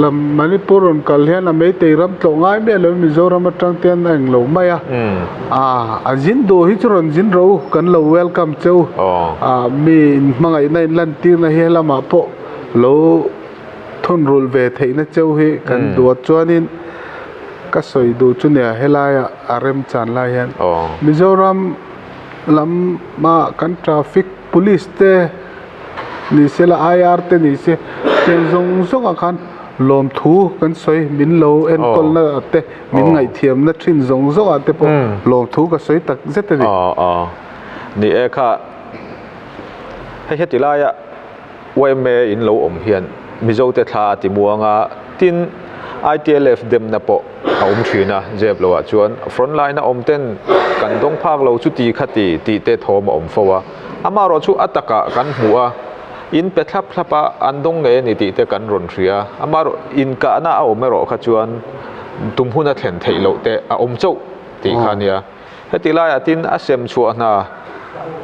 lam Manipur rawn kal hian a meitei ram tlawh ngai miah lo Mizoram atang te hian a englo mai a, ah a zin duh hi chu rawn zin rawh u kan lo welcome che u, ah mi in hmangaihna in lantirna hi helamah pawh lo thun rulh ve theihna cheu hi kan duh a chuanin ka sawi duh chu nia helaiah a remchan lai hian Mizoram lama kan traffic police te ni se la IR te ni se tiang zawng zawngah khan lawmthu kan sawi min lo enkawlna te min ngaihthiamna thin zawng zawngah te pawh lawmthu ka sawi tak zet a ni. Ni e kha hei heti laia. Yma in lo awm hian Mizote thla a ti muang a, tin ITLF demna pawh a awm thin a, zep loh ah chuan front line a awm ten kan dawng phak lo chuti khati tih te thawm a awm fo a, amaherawh chu a takah kan hmuh a, in pe thlap thlap a an dawng ngei a ni tih te kan rawn hria, amaherawh inkahna a awm erawh kha chuan tum hun a thlen theih loh te a awm chauh tih kha a nia. Heti laiah tin a sem chhuah hna,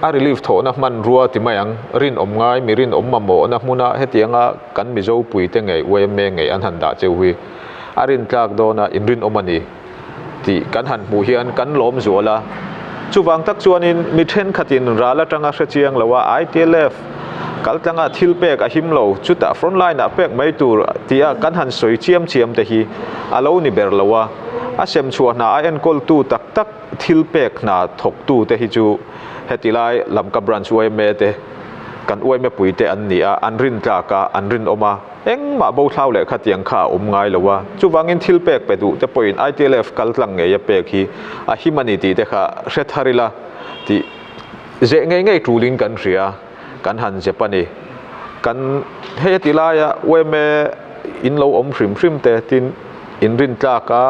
a relief thawhna hmanrua ti mai ang, rinawm ngai, mi rinawm mamawhna hmuna hetianga kan Mizo puite ngei yma ngei an han dah cheu hi a rintlak dawna inrinawm a ni tih kan han hmuh hian kan lawm zual a. Chuvang tak chuanin mi thenkhatin ral atanga hre chiang lo a ITLF kaltlanga thil pek a him lo, chutah front line ah pek mai tur tia kan han sawi chiam chiam te hi a lo ni ber lo a. A sem chhuah hna a enkawltu tak tak thil pek hna thawktu te hi chu heti lai Lamka Branch yma te kan yma pui te an ni a, an rin tlak a, an rinawm a, engmah bo thlau leh khatiang kha a awm ngai lo a. Chuvangin thil pek pe duh te pawhin ITLF kal tlang ngei a pek hi a him a ni tih te kha hre thar ila tih zeh ngei ngei tulin kan hria. Kan han zep a ni. Kan hei heti laia yma in lo awm hrim hrim te tin in rin tlak a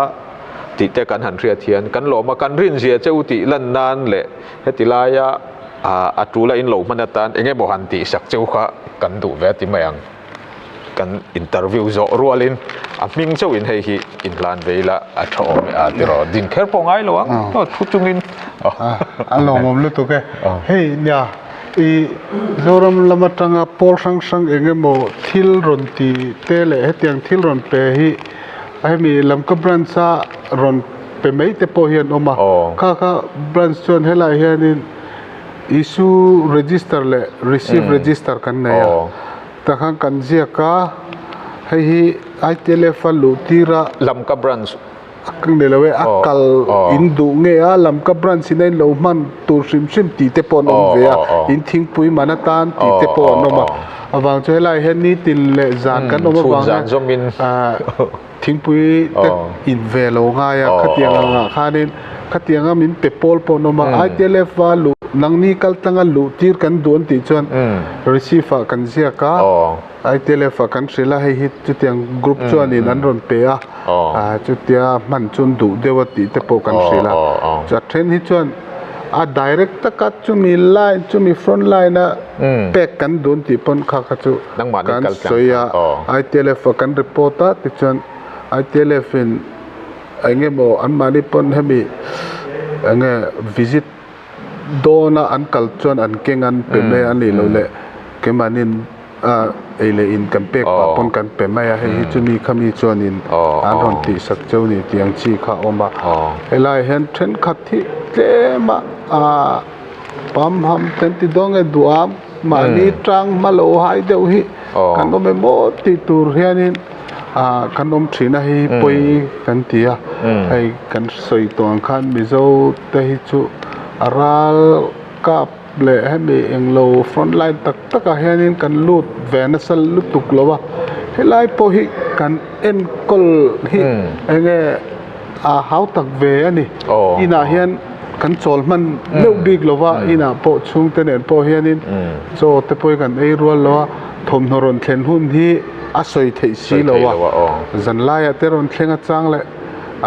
tih te kan han hriat hian kan lawm a, kan rin zia che u tih lan nan leh heti laia a tula in lo hman atan eng emaw han tih sak cheu kha kan duh ve a ti mai ang. Kan interview zawh rualin a hming chauhin hei hi inhlan ve ila a tha awm e a tiraw din kher pawh ngai lo ang aw thu chungin a lawmawm lutuk e hei nia i Zoram lam atanga pawl hrang hrang eng emaw thil rawn ti te leh hetiang thil rawn pe hi hemi Lamka branch a rawn pe mai te pawh hi an awm a kha kha branch chuan helaiah hianin issue register leh receive register kan nei a. Takhan kan ziak a, Hei hi ITLF a luh tir a. Lamka branch. A ni lo e, a kal in duh nge a, Lamka branch in a in lo hman tur hrim hrim tih te pawh an awm ve a, in thingpui man atan tih te pawh an awm a. Avang chu helai hian nitin leh zan kan awm avang hian thingpui te in ve lo ngai a, khatiang angah khanin khatianga min pe pawl pawh an awm a, ITLF a luh nangni kal tlanga luh tir kan duh an tih chuan receipt ah kan ziak a. ITLF ah kan hrilh a, hei hi chutiang group chuanin an rawn pe a, chutia hman chu an duh deuh a tih te pawh kan hrilh a. A then hi chuan a direct taka chumi line chumi front line a pek kan dun tih pawn kha kha chu kan sawi a, ITLF ah kan report a tichuan ITLF in eng emaw anmahni pawn hemi eng nge visit Dawna an kal chuan an keng an pe mai a nih loh leh keimahniin ei leh in kan pek pah pawn kan pe mai a, hei hi chumi khami chuanin an rawn tihsak cheu ni tih ang chi kha a awm a. Helaiah hian thenkhat hi tlem a pamham kan ti dawn nge duham mahni tang hma lo hai deuh hi kan awm em aw tih tur hianin kan awm thin a, hei hi pawi kan ti a, hei kan sawi tawh ang khan Mizo te hi chu a ral kap leh hemi englo front line tak tak ah hianin kan lut ve nasa lutuk lo a helai pawh hi kan enkawl hi enge a hau tak ve a ni inah hian kan chawl hman meuh bik lo va inah pawh chhungte nen pawh hianin chaw te pawh hi kan ei rual lo a thawmhnaw rawn thlen hun hi a sawi theih si lo a zanlaiah te rawn thleng a chang leh.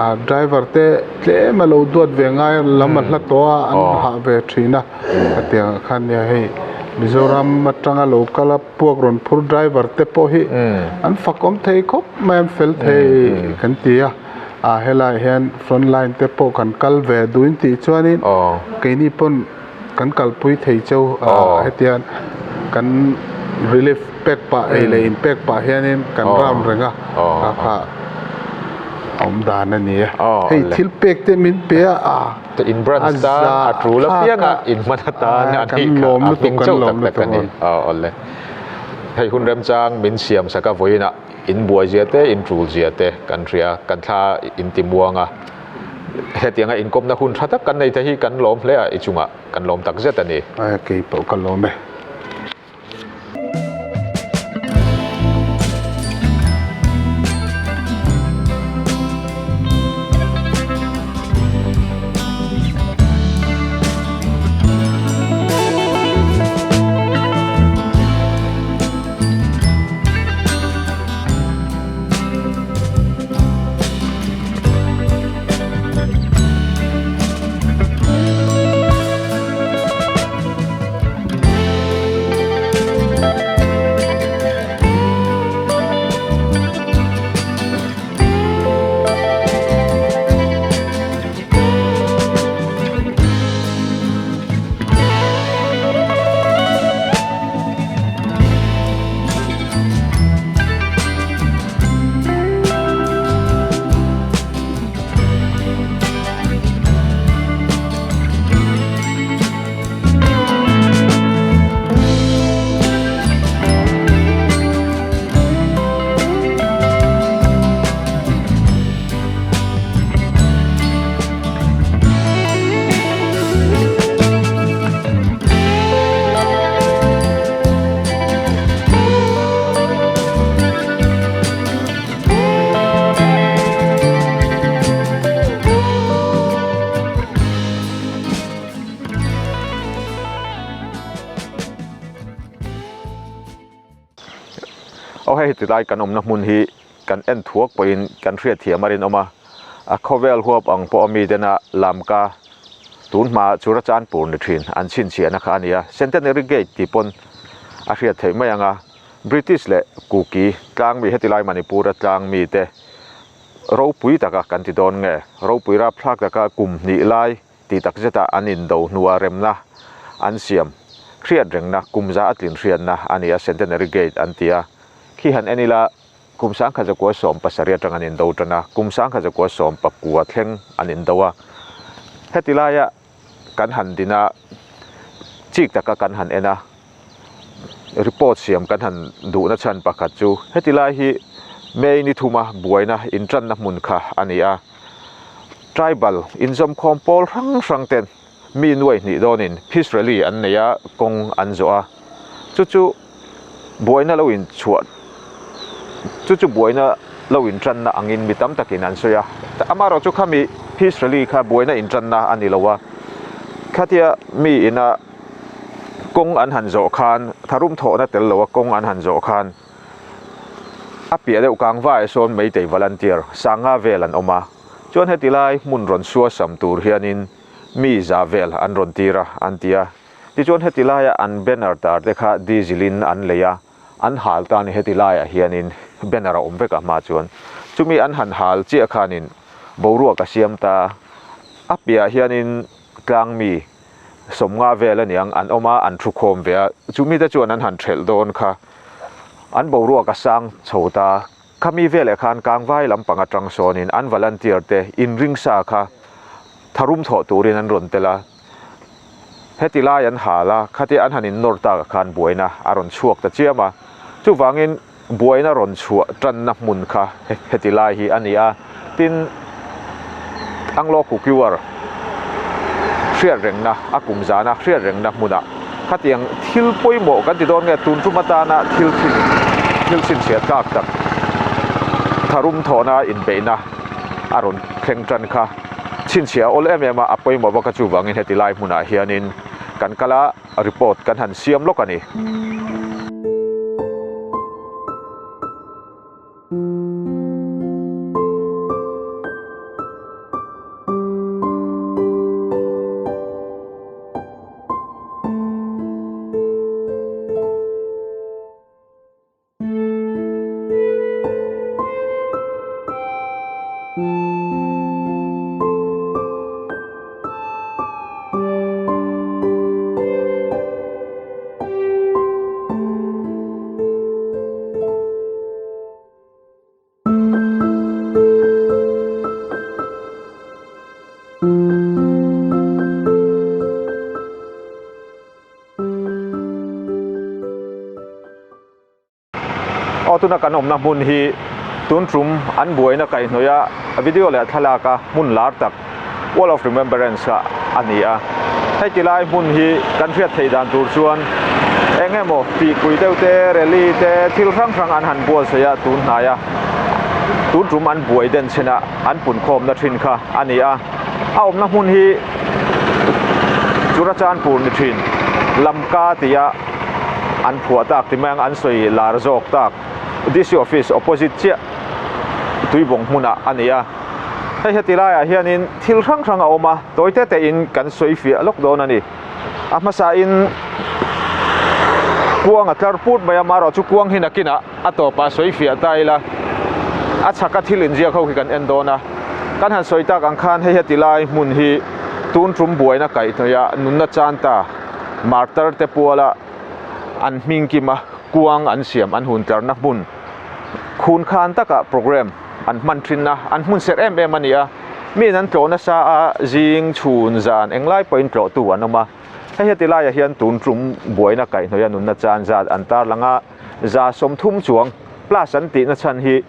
Ah driver te tlem a lo duat ve ngai a lam a hla tawh a an hah ve thin a hetiang ah khan nia hei Mizoram atanga lo kal a puak rawn phur driver te pawh hi an fakawm thei khawp mai an fel thei kan ti a ah helaiah hian front line te pawh kan kal ve duhin tih chuanin keini pawn kan kalpui thei cheu a hetiang kan relief pek pah ei leh in pek pah hianin kan round reng a kha kha a awm dan a ni a hei thil pek te min pe a a in branch tan a tul apiang a in hman atan a nih kha a hming chauh tak tak a ni awle hei hun remchang min siam sak a vawiin ah in buai zia te in tul zia te kan hria kan thla in ti muang a. Hetianga inkawmna hun tha tak kan nei te hi kan lawm hle a, i chungah kan lawm tak zet a ni. Kei pawh ka lawm e. Aw hei tilai kan awmna hmun hi kan en thuak pawhin kan hriatthiam a rinawm a, a khawvel huap ang pawh a mi tena lamka tun hma Churachandpur ni thin an chhinchhiahna kha a ni a, Centenary Gate tih pawn a hriat theih mai ang a. British leh Kuki tlangmi heti lai Manipur-a tlangmi te ropui taka kan ti dawn nge? Ropui rapthlak taka kum hnih lai ti tak zeta an indo hnua remna an siam hriat rengna kum za a tlin hriatna a ni a, Centenary Gate an ti a. Khi han en ila kum 1917 atang an indo tan a, kum 1919 thleng an indo a. Heti laia kan han din a, chik taka kan han en a, report siam kan han duhna chhan pakhat chu heti lai hi May ni thuma buaina intanna hmun kha a ni a. Tribal inzawmkhawm pawl hrang hrang ten mi nuai hnih dawnin Peace Rally an nei a, kawng an zawh a. Chu chu buaina lo inchhuah chu chu buaina lo intanna angin mi tam takin an sawi a. Amaherawhchu chu khami Peace Rally kha buaina intanna a ni lo a. Khatia mi ina kawng an han zawh khan tharum thawhna tel loa kawng an han zawh khan a piah deuh kangva ah sawn Meitei volunteer sanga vel an awm a, chuan heti lai hmun rawn suasam tur hianin mi za vel an rawn tir a an ti a, tichuan heti laia an banner tar te kha diesel in an lei a, an hal ta a ni heti laiah hianin banner a awm vek a hma chuan chumi an han hal chiah khanin boruak a siam ta a piah hianin tlang mi sawmnga vel a niang an awm a, an thu khawm ve a, chu mite chuan an han thelh dawn kha an boruak a sang chho ta, khami veleh khan Kangvai lampang atang sawnin an volunteer te inring sa kha tharum thawh turin an rawn tel a, heti lai an hal a, khatia an han innawr takah khan buaina a rawn chhuak ta chiam a, chuvangin. Buaina rawn chhuah tanna hmun kha heti lai hi a ni a, tin Anglo Kukiwar hriat rengna a kum zana hriat rengna hmunah khatiang thil pawimawh kan ti dawn nge tun tum atana thil thin thil chhinchhiah tlak tak tharum thawhna inbeihna a rawn thleng tan kha chhinchhiah a awl em em a, a pawimawh bawk a chuvangin heti lai hmunah hianin kan kal a. Report kan han siam lawk a ni. Aw tuna kan awmna hmun hi tun tum an buaina kaihhnawih a video leh thlalak a hmun lar tak Wall of Remembrance kha a ni a. Hei ti lai hmun hi kan hriat theih dan tur chuan eng emaw tihpui deuh te, rally te, thil hrang hrang an han buatsaih a tun hnai a tun tum an buai den chhen a an punkhawmna thin kha a ni a. A awmna hmun hi Churachandpur ni thin Lamka tia an phuah tak ti mai ang an sawi lar zawk tak DC office opposite chiah tuibawng hmunah a ni a. Hei heti laiah hianin thil hrang hrang a awm a, tawi te tein kan sawi fiah lawk dawn a ni. A hmasain kuang a tlar put mai a, marawh chu kuang hi nakinah a tawpah sawi fiah ta ila a chhaka thil inziak ho khi kan en dawn a. Kan han sawi tak ang khan hei heti lai hmun hi tun tum buaina kaihhnawihah nunna chan ta. Martar te puala an hming kima kuang an siam an hun tlarna hmun khun khan takah program an hman thin a, an hmun serh em em a ni a, miin an tlawh nasa a, zing chhun zan englai pawhin tlawhtu an awm a, hei heti laiah hian tun tum buaina kaihhnawih a nunna chan zat an tarlang a, 130 chuang plus an tihna chhan hi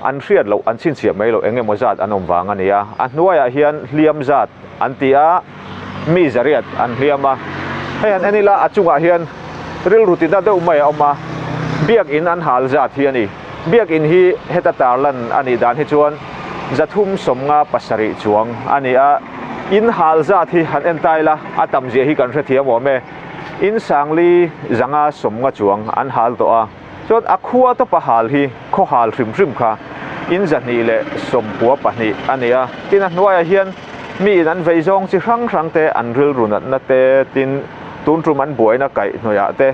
an hriat loh an chhinchhiah mai loh eng emaw zat an awm vang a ni a, a hnuaiah hian hliam zat an ti a, mi zariat an hliam a, hei han en ila a chungah hian rilru ti na deuh mai a awm a, biakin an hal zat hi a ni, biakin hi heta tarlan a nih dan hi chuan 357 chuang a ni a, in hal zat hi han en ta ila a tam zia hi kan hrethiam awm e, in sangli 150 chuang an hal tawh a. Chuan a khua tawpa hal hi khaw hal hrim hrim kha in 292 a ni a. Tin a hnuaiah hian miin an vei zawng chi hrang hrang te an rilru natna te tin tun tum an buaina kaih hnuaiah te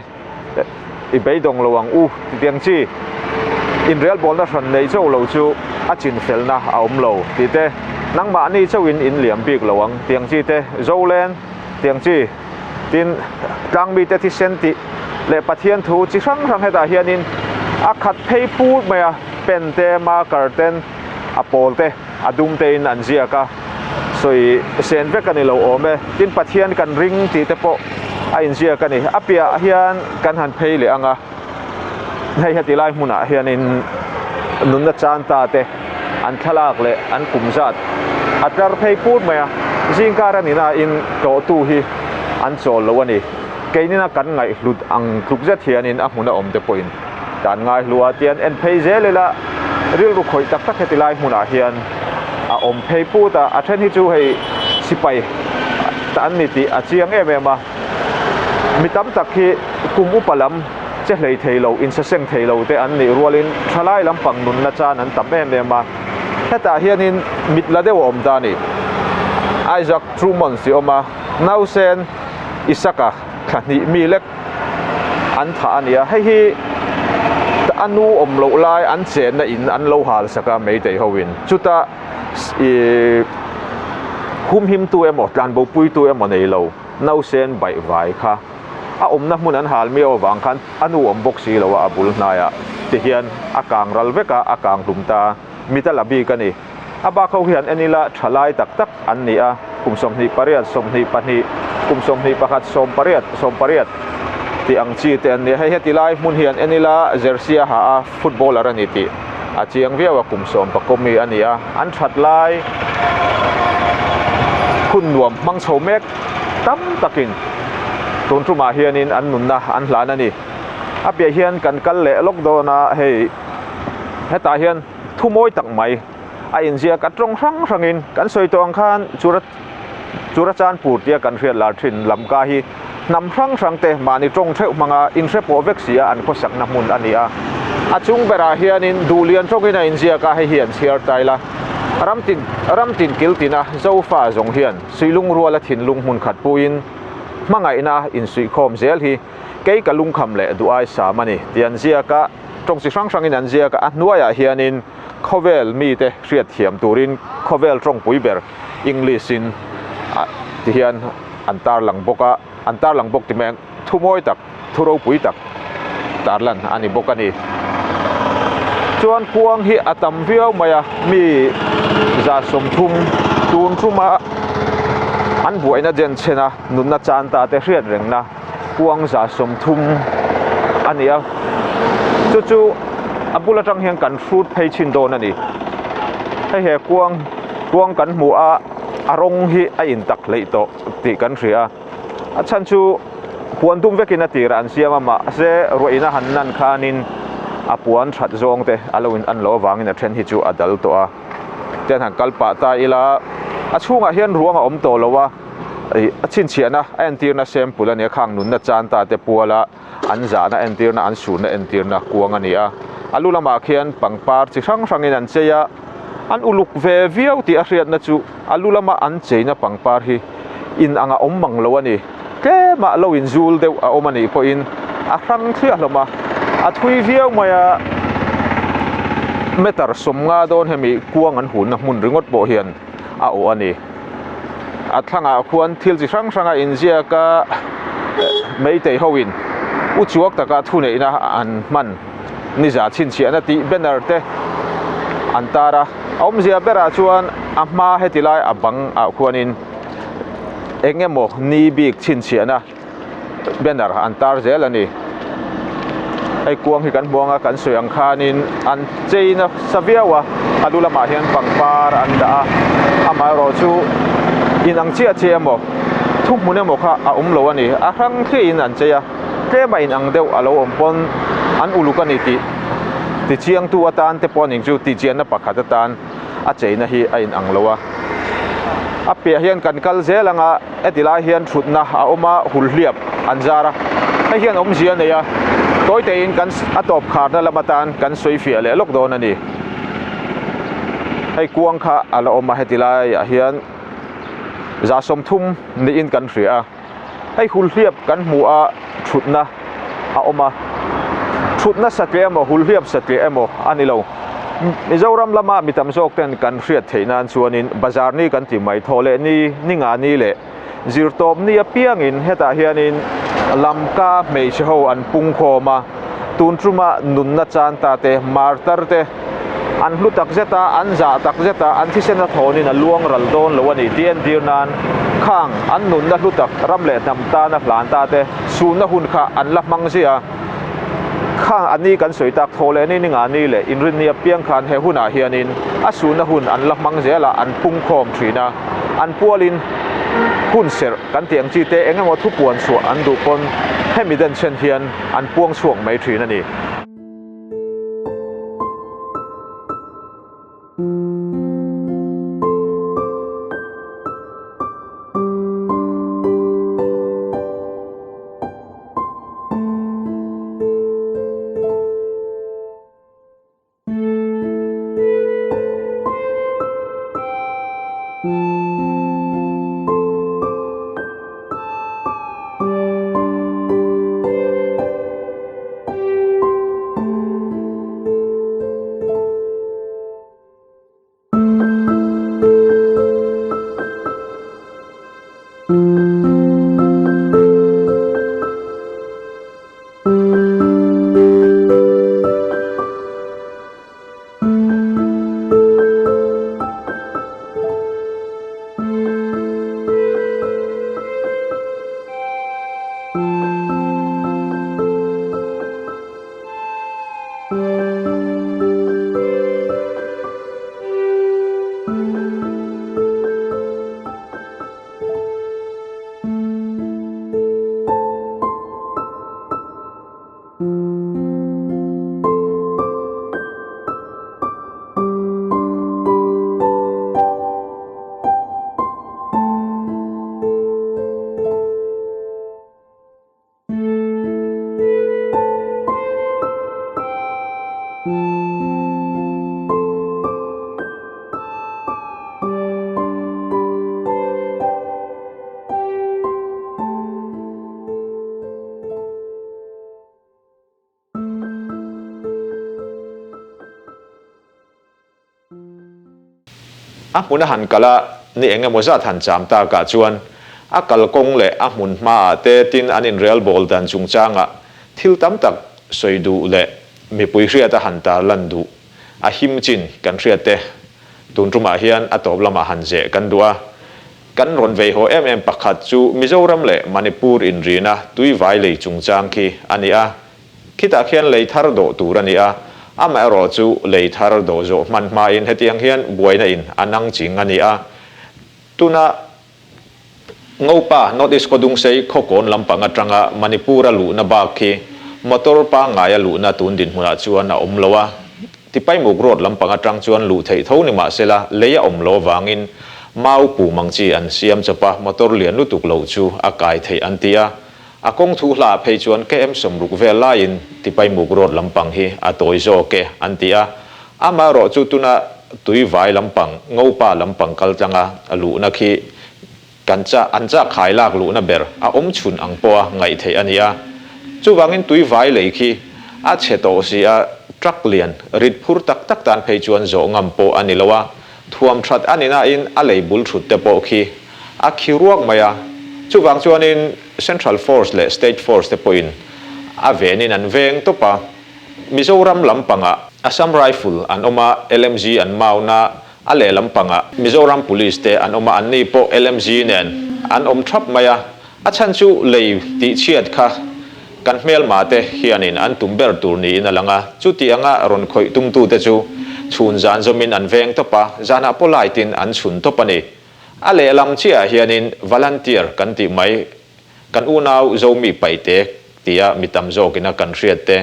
i beidawng lo ang u titiang chi inrelbawlna hran nei chauh lo chu a chinfelna a awm lo tih te nangmahni chauhin in liam bik lo ang tiang chi te Zolen tiang chi Tin, tlangmite thisen tih leh Pathian thu chi hrang hrang hetah hianin a khat phei phut mai a, pen te, marker ten, a pawl te, a dum tein an ziak a, sawi sen vek a ni lo awm e. Tin, Pathian kan ring tih te pawh a inziak a ni. A piahah hian kan han phei leh ang a, hei heti lai hmunah hianin. Nunna chan ta te an thlalak leh an kum zat a tlar phei put mai a, zingkar a ni nain tlawhtu hi an chawl lo a ni. Keinina kan ngaihhlut ang tluk zet hianin a hmuna awm te pawhin kan ngaihlu a tian en phei zel ila rilru khawih tak tak heti lai hmunah hian a awm phei put a, a then hi chu hei sipai ta an ni tih a chiang em em a, mi tam tak hi kum upa lam che hlei thei lo, insaseng thei lo te an nih rualin thalai lampang nunna chan an tam em em a, hetah hianin mit la deuh a awm ta a ni. Isaac Truman si awm a, nausen Isaka thla hnih mi lek an thah a ni a, hei hi a nu awm loh lai an chenna in an lo hal sak a meitei ho in, chuta ih humhimtu emaw tlanbopuitu emaw nei lo nausen baihvai kha a awmna hmun an hal miau avang khan a nu awm bawk si lo a, a bul hnaiah ti hian a kang ral vek a, a kang hlum ta mit a la bik a ni. A bak ho hian en ila thalai tak tak an ni a, kum 28, 22, kum 21, 18, 18 tih ang chi te an ni a. Hei heti lai hmun hian en ila jersey a ha a, footballer a ni tih a chiang viau a, kum 11 mi a ni a, an that lai hun nuam hmang chho mek tam takin tun tumah hianin an nunna an hlan a ni. A piah hian kan kal leh lawk dawn a, hei hetah hian thu mawi tak mai a inziak a tawng hrang hrangin kan sawi tawh ang khan chura Churachandpur tia kan hriat lar thin Lamka hi hnam hrang hrang te mahni tawng theuh hmanga inhre pawh vek si a an khawsakna hmun a ni a. A chung berah hianin duhlian tawngin a inziak a, hei hi an chhiar ta ila. Ramtin ramtin kiltina Zofa zawng hian suihlung ruala thinlung hmun khat puiin hmangaihna insuihkhawm zel hi kei ka lungkham leh duh aisam a ni tih an ziak a. Tawng chi hrang hrangin an ziak a, a hnuaiah hianin khawvel mite hriatthiam turin khawvel tawngpui ber English in ti hian an tarlang bawk a, an tarlang bawk ti mai ang, thu mawi tak, thu ropui tak tarlan a ni bawk a ni. Chuan kuang hi a tam viau mai a, mi 30 tun tuma an buaina den chhen a, nunna chan ta te hriat rengna kuang 30 a ni a, chu chu a bul atang hian kan hrut phei chhin dawn a ni. Hei he kuang kuang kan hmu a a rawng hi a in tak hleih tawh tih kan hria a, a chhan chu puan dum vekin a tirah an siam a mahse ruah in a han nan khanin a puan that zawng te a lo in an loh avangin a then hi chu a dal tawh a, tian han kal pah ta ila a chhungah hian ruang a awm tawh lo a. Ih a chhinchhiahna a entirna sample a nia khang nunna chan ta te puala an zahna entirna an sunna entirna kuang a ni a a lu lamah khian pangpar chi hrang hrangin an chei a an uluk ve viau tih a hriatna chu a lu lama an cheina pangpar hi in anga awm mang lo a ni tlemah lo in zul deuh a awm a nih pawhin a hrang thliah hlawm a a thui viau mai a meter 50 dawn hemi kuang an hunna hmun ringawt pawh hian a awh a ni. A thlangah khuan thil chi hrang hrang a inziak a, Meitei ho in uchuak taka thuneihna an hman niza chhinchhiahna tih banner te an tar a, a awmzia berah chuan a hma heti lai a bang ah khuanin eng emaw ni bik chhinchhiahna banner an tar zel a ni. Hei kuang hi kan hmu anga kan sawi ang khanin an chei nasa viau a, a lu lamah hian pangpar an dah a, amaherawh chu in ang chiah chiah emaw thuhmun emaw kha a awm lo a ni. A hrang thliahin an chei a, tlema in ang deuh a lo awm pawn an uluk a ni tih tichiangtu atan te pawh a ning chu tihchianna pakhat atan a cheina hi a in ang lo a. A piah hian kan kal zel anga. Heti lai hian thutna a awm a, hulhliap an zar a, hei hian awmzia a nei a, tawi tein kan a tawp kharna lam atan kan sawi fiah leh lawk dawn a ni. Hei kuang kha a la awm a, heti laiah hian 30 niin kan hria a, hei hulhliap kan hmu a, thutna a awm a, thutna satliah emaw hulhliap satliah emaw a ni lo. Mizoram lama mi tam zawk ten kan hriat theih nan chuanin bazar ni kan ti mai thaw leh ni, ni nga ni leh zirtawp ni apiangin hetah hianin Lamka hmeichhe ho an pung khawm a, tun tuma nunna chan ta te, martar te an hlu tak zet a, an zah tak zet a, an thisen a thawnin a luang ral dawn lo a ni tih entir nan khang an nunna hlu tak ram leh hnam tana hlan ta te sunna hun kha an la hmang ziah a. Kha a ni kan sawi tak thaw leh ni ni nga ni leh inrinni apiang khan he hunah hianin a suhna hun an la hmang zel a, an pungkhawm thin a. An pualin hun serh kan tih ang chi te eng emaw thupuan chhuah an duh pawn hemi denchhen hian an puang chhuak mai thin a ni. A hmun a han kal a, ni eng emaw zat han cham takah chuan a kalkawng leh a hmun hmaah te tin an inrelbawl dan chungchangah thil tam tak sawi duh leh mipui hriat a han tarlan duh a him chin kan hriat te tun tumah hian a tawp lamah han zeh kan duh a. Kan rawn vei haw em em pakhat chu Mizoram leh Manipur inrina tuivai lei chungchang khi a ni a. Khitah khian lei thar dawh tur a ni a, amaherawh chu lei thar dawh zawh hman hmain hetiang hian buaina in a nang ching a ni a. Tuna Ngopa, North East Khawdungsei khawkawn lampang atanga Manipur-a luhna bak khi motor pangngaia luhna tun dinhmunah chuan a awm lo a. Tipaimuk road lampang atang chuan luh theih tho ni mahsela lei a awm lo avangin mau pum ang chi an siam chawp a, motor lian lutuk loh chu a kai theih an ti a. A kawng thu hla phei chuan KM sawmruk vel laiin Tipaimuk road lampang hi a tawi zawk e an ti a. Amaherawh chu tuna Tuivai lampang, Ngopa lampang kal tlanga luhna khi Kan chah, an chah khai lak luhna ber a awm chhun ang pawha ngaih theih a ni a. Chuvangin tui vai lei khi a chhe tawh si a, truck lian rit phur tak tak tan phei chuan zawh ngam pawh a ni lo a. Thuam that a ni nain a lei bul thut te pawh khi a khi ruak mai a. Chuvang chuanin Central Force leh State Force te pawhin a venin an veng tawp a. Mizoram lampangah Assam Rifle an awm a, LMG an mauna A lehlam pangah Mizoram Police te an awm a, anni pawh LMG nen an awm thap mai a, a chhan chu lei tihchhiat kha kan hmelma te hianin an tum ber tur niin a lang a, chuti anga rawn khawih tumtute chu chhun zan zawmin an veng tawp a, zanah pawh light in an chhun tawp a ni. A lehlam chiahah hianin volunteer kan tih mai Kan unau Zomi Paite tia mi tam zawkina kan hriat te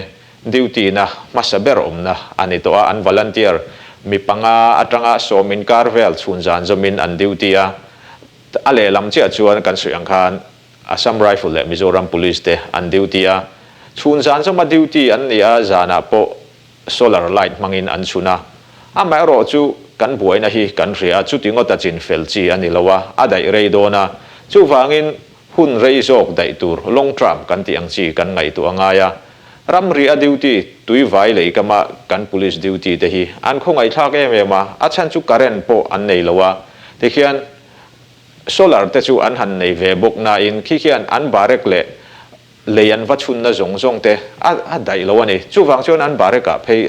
duty na hmasa ber awmna a ni tawh a, an volunteer mi panga atanga sawm inkar vel chhun zan zawmin an duty a, a lehlam chiah chuan kan sawi ang khan Assam Rifle leh Mizoram Police te an duty a, chhun zan zawma duty an ni a, zanah pawh solar light hmangin an chhun a, amaherawh chu kan buaina hi kan hria a, chuti ngawta chin fel chi a ni lo a, a daih rei dawn a, chuvangin hun rei zawk daih tur long term kan tih ang chi kan ngaihtuah a ngai a, ramri a duty tuivai lei kama kan police duty te hi an khawngaihthlak em em a, a chhan chu current pawh an nei lo a, tikhian solar te chu an han nei ve bawk nain khi khian an barek leh Lei an va chhunna zawng zawng te a a daih lo a ni. Chuvang chuan an barekah phei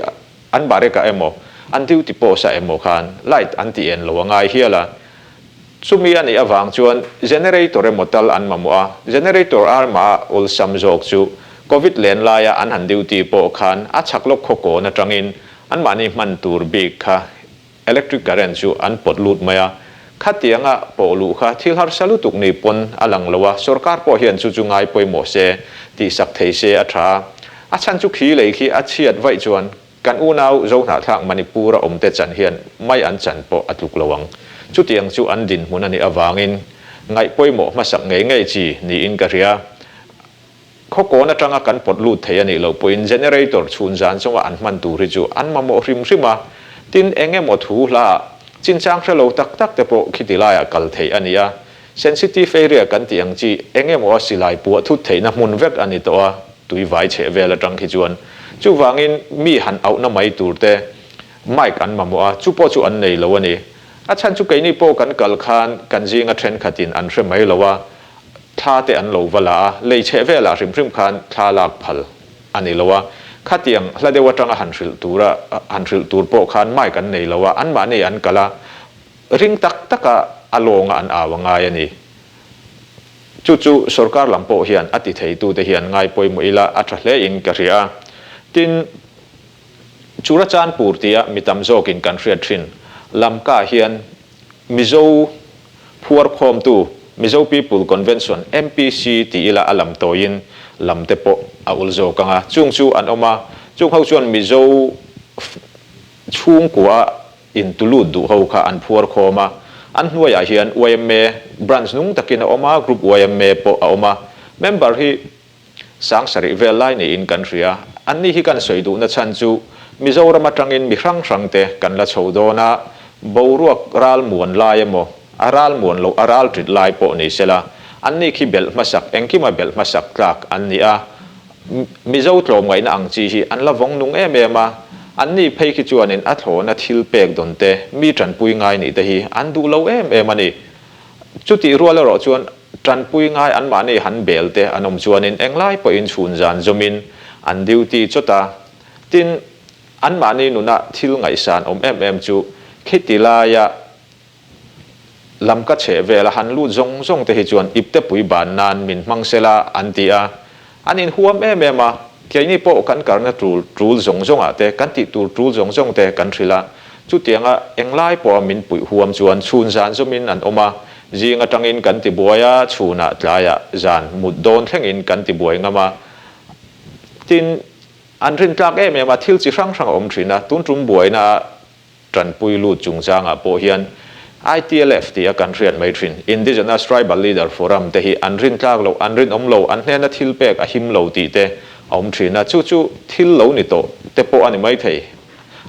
an barekah emaw an duty post ah emaw khan light an ti en lo a ngai hial a. Chumi a nih avang chuan generator emaw tal an mamawh a, generator arma a awlsam zawk chu Covid len laia an han duty pawh khan a chhak lawk khaw kawn atangin anmahni hman tur bik kha electric current chu an pawt lut mai a. Khatianga pawh luh kha thil harsa lutuk ni pawn a lang lo a, sorkar pawh hian chu chu ngai pawimawh se, tihsak thei se a tha a. A chhan chu khi lei khi a chhiat vaih chuan Kan unau Zohnahthlak Manipur-a awmte chan hian mai an chan pawh a tluk lo ang. Chutiang chu an dinhmun a nih avangin ngaih pawimawh hmasak ngei ngei chi niin ka hria. Khawkawn atanga kan pawt lut thei a nih loh pawhin generator chhun zan chunga an hman tur hi chu an mamawh hrim hrim a. Tin, eng emaw thu hlaah chinchang hre lo tak tak te pawh khiti laiah kal theih a ni a. Sensitive area kan tih ang chi eng emaw a silai puah thut theihna hmun vek a ni tawh a, tui vai chheh vel atang khi chuan. Chuvangin mi han auhna mai tur te mic an mamawh a, chu pawh chu an nei lo a ni. A chhan chu keini pawh kan kal khan kan zinga thenkhatin an hre mai lo a, thla te an lo va la a, lei chheh velah hrim hrim khan thla lak phal a ni lo a. Khatiang hla deuh atanga han hrilh tura han hrilh tur pawh khan mic an nei lo a, anmahni an kal a, Ring tak taka a lawnga an au a ngai a ni. Chu chu sorkar lam pawh hian a ti theitute hian ngai pawimawh ila a tha hlein ka hria a. Tin, Churachandpur tia mi tam zawkin kan hriat thin Lamka hian Mizo phuarkhawmtu Mizo People Convention, MPC, ti ila a lam tawiin lam te pawh a ul zawk ang a. Chung chu an awm a, chung ho chuan Mizo chhungkua Intulut duh ho kha an phuar khawm a, an hnuaiah hian yma branch nung takin a awm a, group yma pawh a awm a. Member hi 7000 vel lai niin kan hria. Anni hi kan sawi duhna chhan chu Mizoram atangin mi hrang hrang te kan la chho dawn a, boruak ral muan lai emaw, a ral muan loh a ral tit lai pawh ni sela, anni khi belh hmasak, engkima belh hmasak tlak an ni a. Mizo tlawmngaihna ang chi hi an la vawng nung em em a, anni phei khi chuanin a thlawhna thil pek dawn te, mi tanpui ngai nih te hi an duh lo em em a ni. Chutih rual erawh chuan tanpui ngai anmahni han bel te an awm chuanin englai pawhin chhun zan zawmin an duty chawt a, tin, anmahni nuna thil ngaihsan awm em em chu khiti laia Lam ka chheh vel a han lut zawng zawng te hi chuan ipte pui ban nan min hmang sela an ti a, an inhuam em em a, keini pawh kan karna tul tul zawng zawngah te kan tih tur tul zawng zawng te kan hrilh a, chutianga englai pawha min puih huam chuan chhun zan zawmin an awm a, zing atangin kan ti buai a, chhunah tlaiah zan mut dawn thlengin kan ti buai ngam a, tin an rintlak em em a, thil chi hrang hrang a awm thin a, tun tum buaina ah Tanpui lut chungchangah pawh hian ITLF tia kan hriat mai thin Indigenous Tribal Leader Forum te hi an rintlak loh, an rinawm lo, an hnena thil pek a him lo tih te a awm thin a, chu chu thil lo ni tawh te pawh a ni mai thei.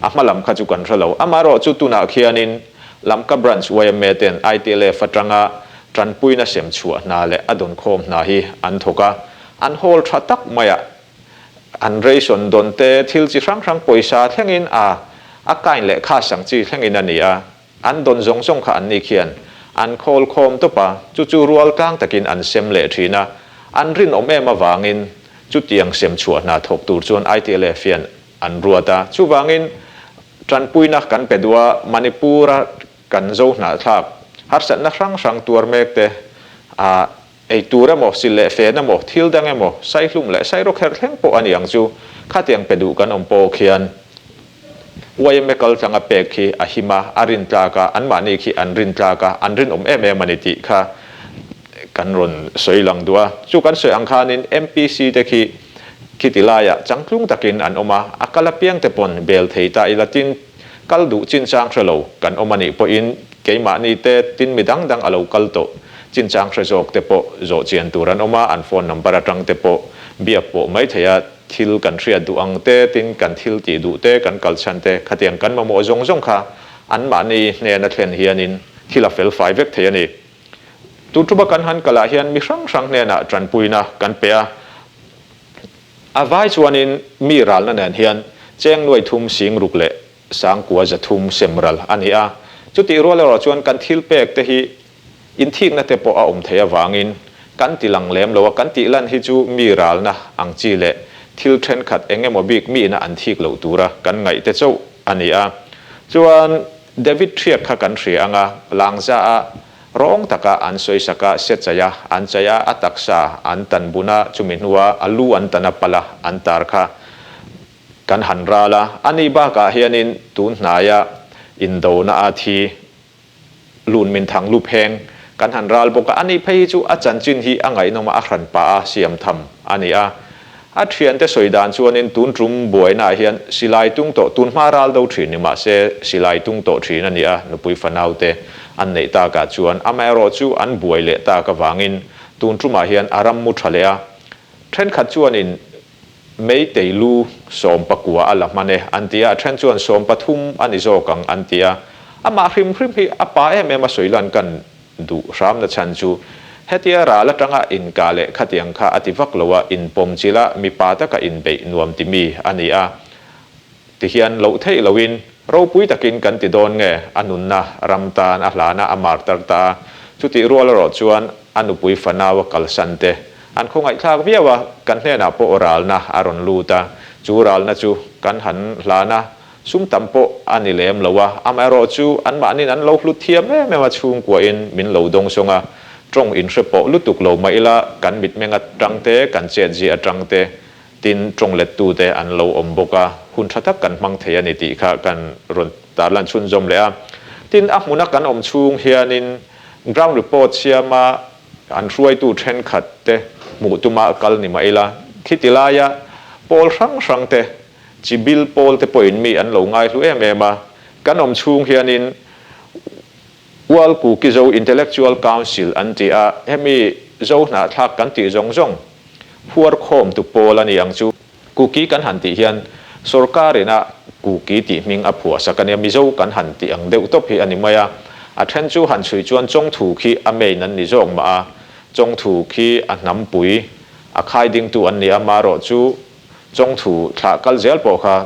A hma lam kha chu kan hre lo. Amaherawh chu tunah khianin Lamka Branch yma ten ITLF atanga tanpuina sem chhuah hna leh a dawnkhawm hna hi an thawk a, an hawl tha tak maiah An ration dawn te thil chi hrang hrang pawisa thlengin a a kain leh khas ang chi thlengin a ni a, an dawn zawng zawng kha anni khian an khawl khawm tawp a, chu chu rual tlang takin an sem leh thin a, an rinawm em avangin chutiang sem chhuah hna thawk tur chuan ITLF hian an ruat a, chuvangin tanpuina kan pe duh a, Manipur-a kan zo hnahthlak harsatna hrang hrang tuar mek te a Ei tur emaw, sil leh fen emaw, thil dang emaw, saihlum leh sairawkherh thleng pawh a ni ang chu. Khatiang pe duh kan awm pawh khian yma kal tlanga pek khi a him a, a rin tlak a, anmahni khi an rin tlak a, an rinawm em em a ni tih kha kan rawn sawi lang duh a. Chu kan sawi ang khanin MPC te khi khiti laiah changtlung takin an awm a, a kal apiang te pawn bel thei ta ila tin kal duh chinchang hre lo kan awm a nih pawhin Keimahni te tin mi dang dang a lo kal tawh. Chinchang hre zawk te pawh zawh chian tur an awm a, an phone number atang te pawh biak pawh mai thei a, thil kan hriat duh ang te, tin kan thil tih duh te, kan kal chhan te, khatiang kan mamawh zawng zawng kha anmahni hnena thlen hianin thil a fel fai vek thei a ni. Tutuba kan han kalah hian mi hrang hrang hnenah tanpuina kan pe a, a vai chuanin mi ralna nen hian cheng nuai thum sing ruk leh 9300 sem ral a ni a. Chutih rual erawh chuan kan thil pek te hi inthikna te pawh a awm thei avangin kan ti lang lem lo a, kan tih lan hi chu mi ralna ang chi leh thil thenkhat eng emaw bik miina an thik loh tura kan ngaih te chauh a ni a. Chuan David Thiak kha kan hria ang a, Langza a. Rawng taka an sawisak a, se chai a, an chai a, a taksa an tan bun a, chumi hnua a lu an tan a pal a, an tar kha kan han ral a. A nih bakah hianin tun hnaia indona a thi lun min thang lu pheng kan han ral bawk a. A nih phei hi chu a chanchin hi a ngaihnawm a, a hran pah a siam tham a ni a. A thiante sawi dan chuanin tun tum buainaah hian silai tung tawh tun hma ral do thin ni mahse silai tung tawh thin a ni a, nupui fanaute an neih takah chuan amaherawhchu an buai leh tak avangin tun tumah hian a ram mu tha leh a. Thenkhat chuanin Meitei lu 19 a la hman e an ti a, a then chuan 13 a ni zawk ang an ti a. Amah hrim hrim hi a pa em em a sawi lan kan Duh hramna chhan chu hetia ral atanga inkah leh khatiang kha a ti vak lo a, inpawm chilh a, mipa taka inbeih nuam ti mi a ni a. Tihian loh theih loin ropui takin kan ti dawn nge a nunna ram tan a hlana a martar ta a, chutih rual erawh chuan a nupui fanau a kalsan te an khawngaihthlak viau a, kan hnenah pawh ralna a rawn lut a, chu ralna chu kan han hlan a, Sum tam pawh a ni lem lo a, amaherawh chu anmahniin an lo hlut thiam em em a, chhungkuain min lo dawngsawng a, tawng inhre pawh lutuk lo mah ila kan mitmeng atang te, kan chetzia atang te, tin tawng lettute an lo awm bawk a, hun tha tak kan hmang thei a ni tih kha kan rawn tarlan chhunzawm leh a. Tin, a hmuna kan awm chhung hianin ground report siama an hruaitu thenkhat te hmuh tuma kal ni mah ila, khiti laia pawl hrang hrang te Chi bil pawl te pawhin mi an lo ngaihlu em em a, kan awm chhung hianin Ual Kuki Zo Intellectual Council an ti a, hemi Zo hnahthlak kan tih zawng zawng huar khawmtu pawl a ni ang chu. Kuki kan han tih hian sorkar ina Kuki tih hming a phuah sak a nia, Mizo kan han tih ang deuh tawp hi a ni mai a, a then chu han chhui chuan Chawngthu khi a main an ni zawk mah a, Chawngthu khi a hnampui a khai dingtu an ni a, marawh chu Chawngthu thlah kal zel pawh kha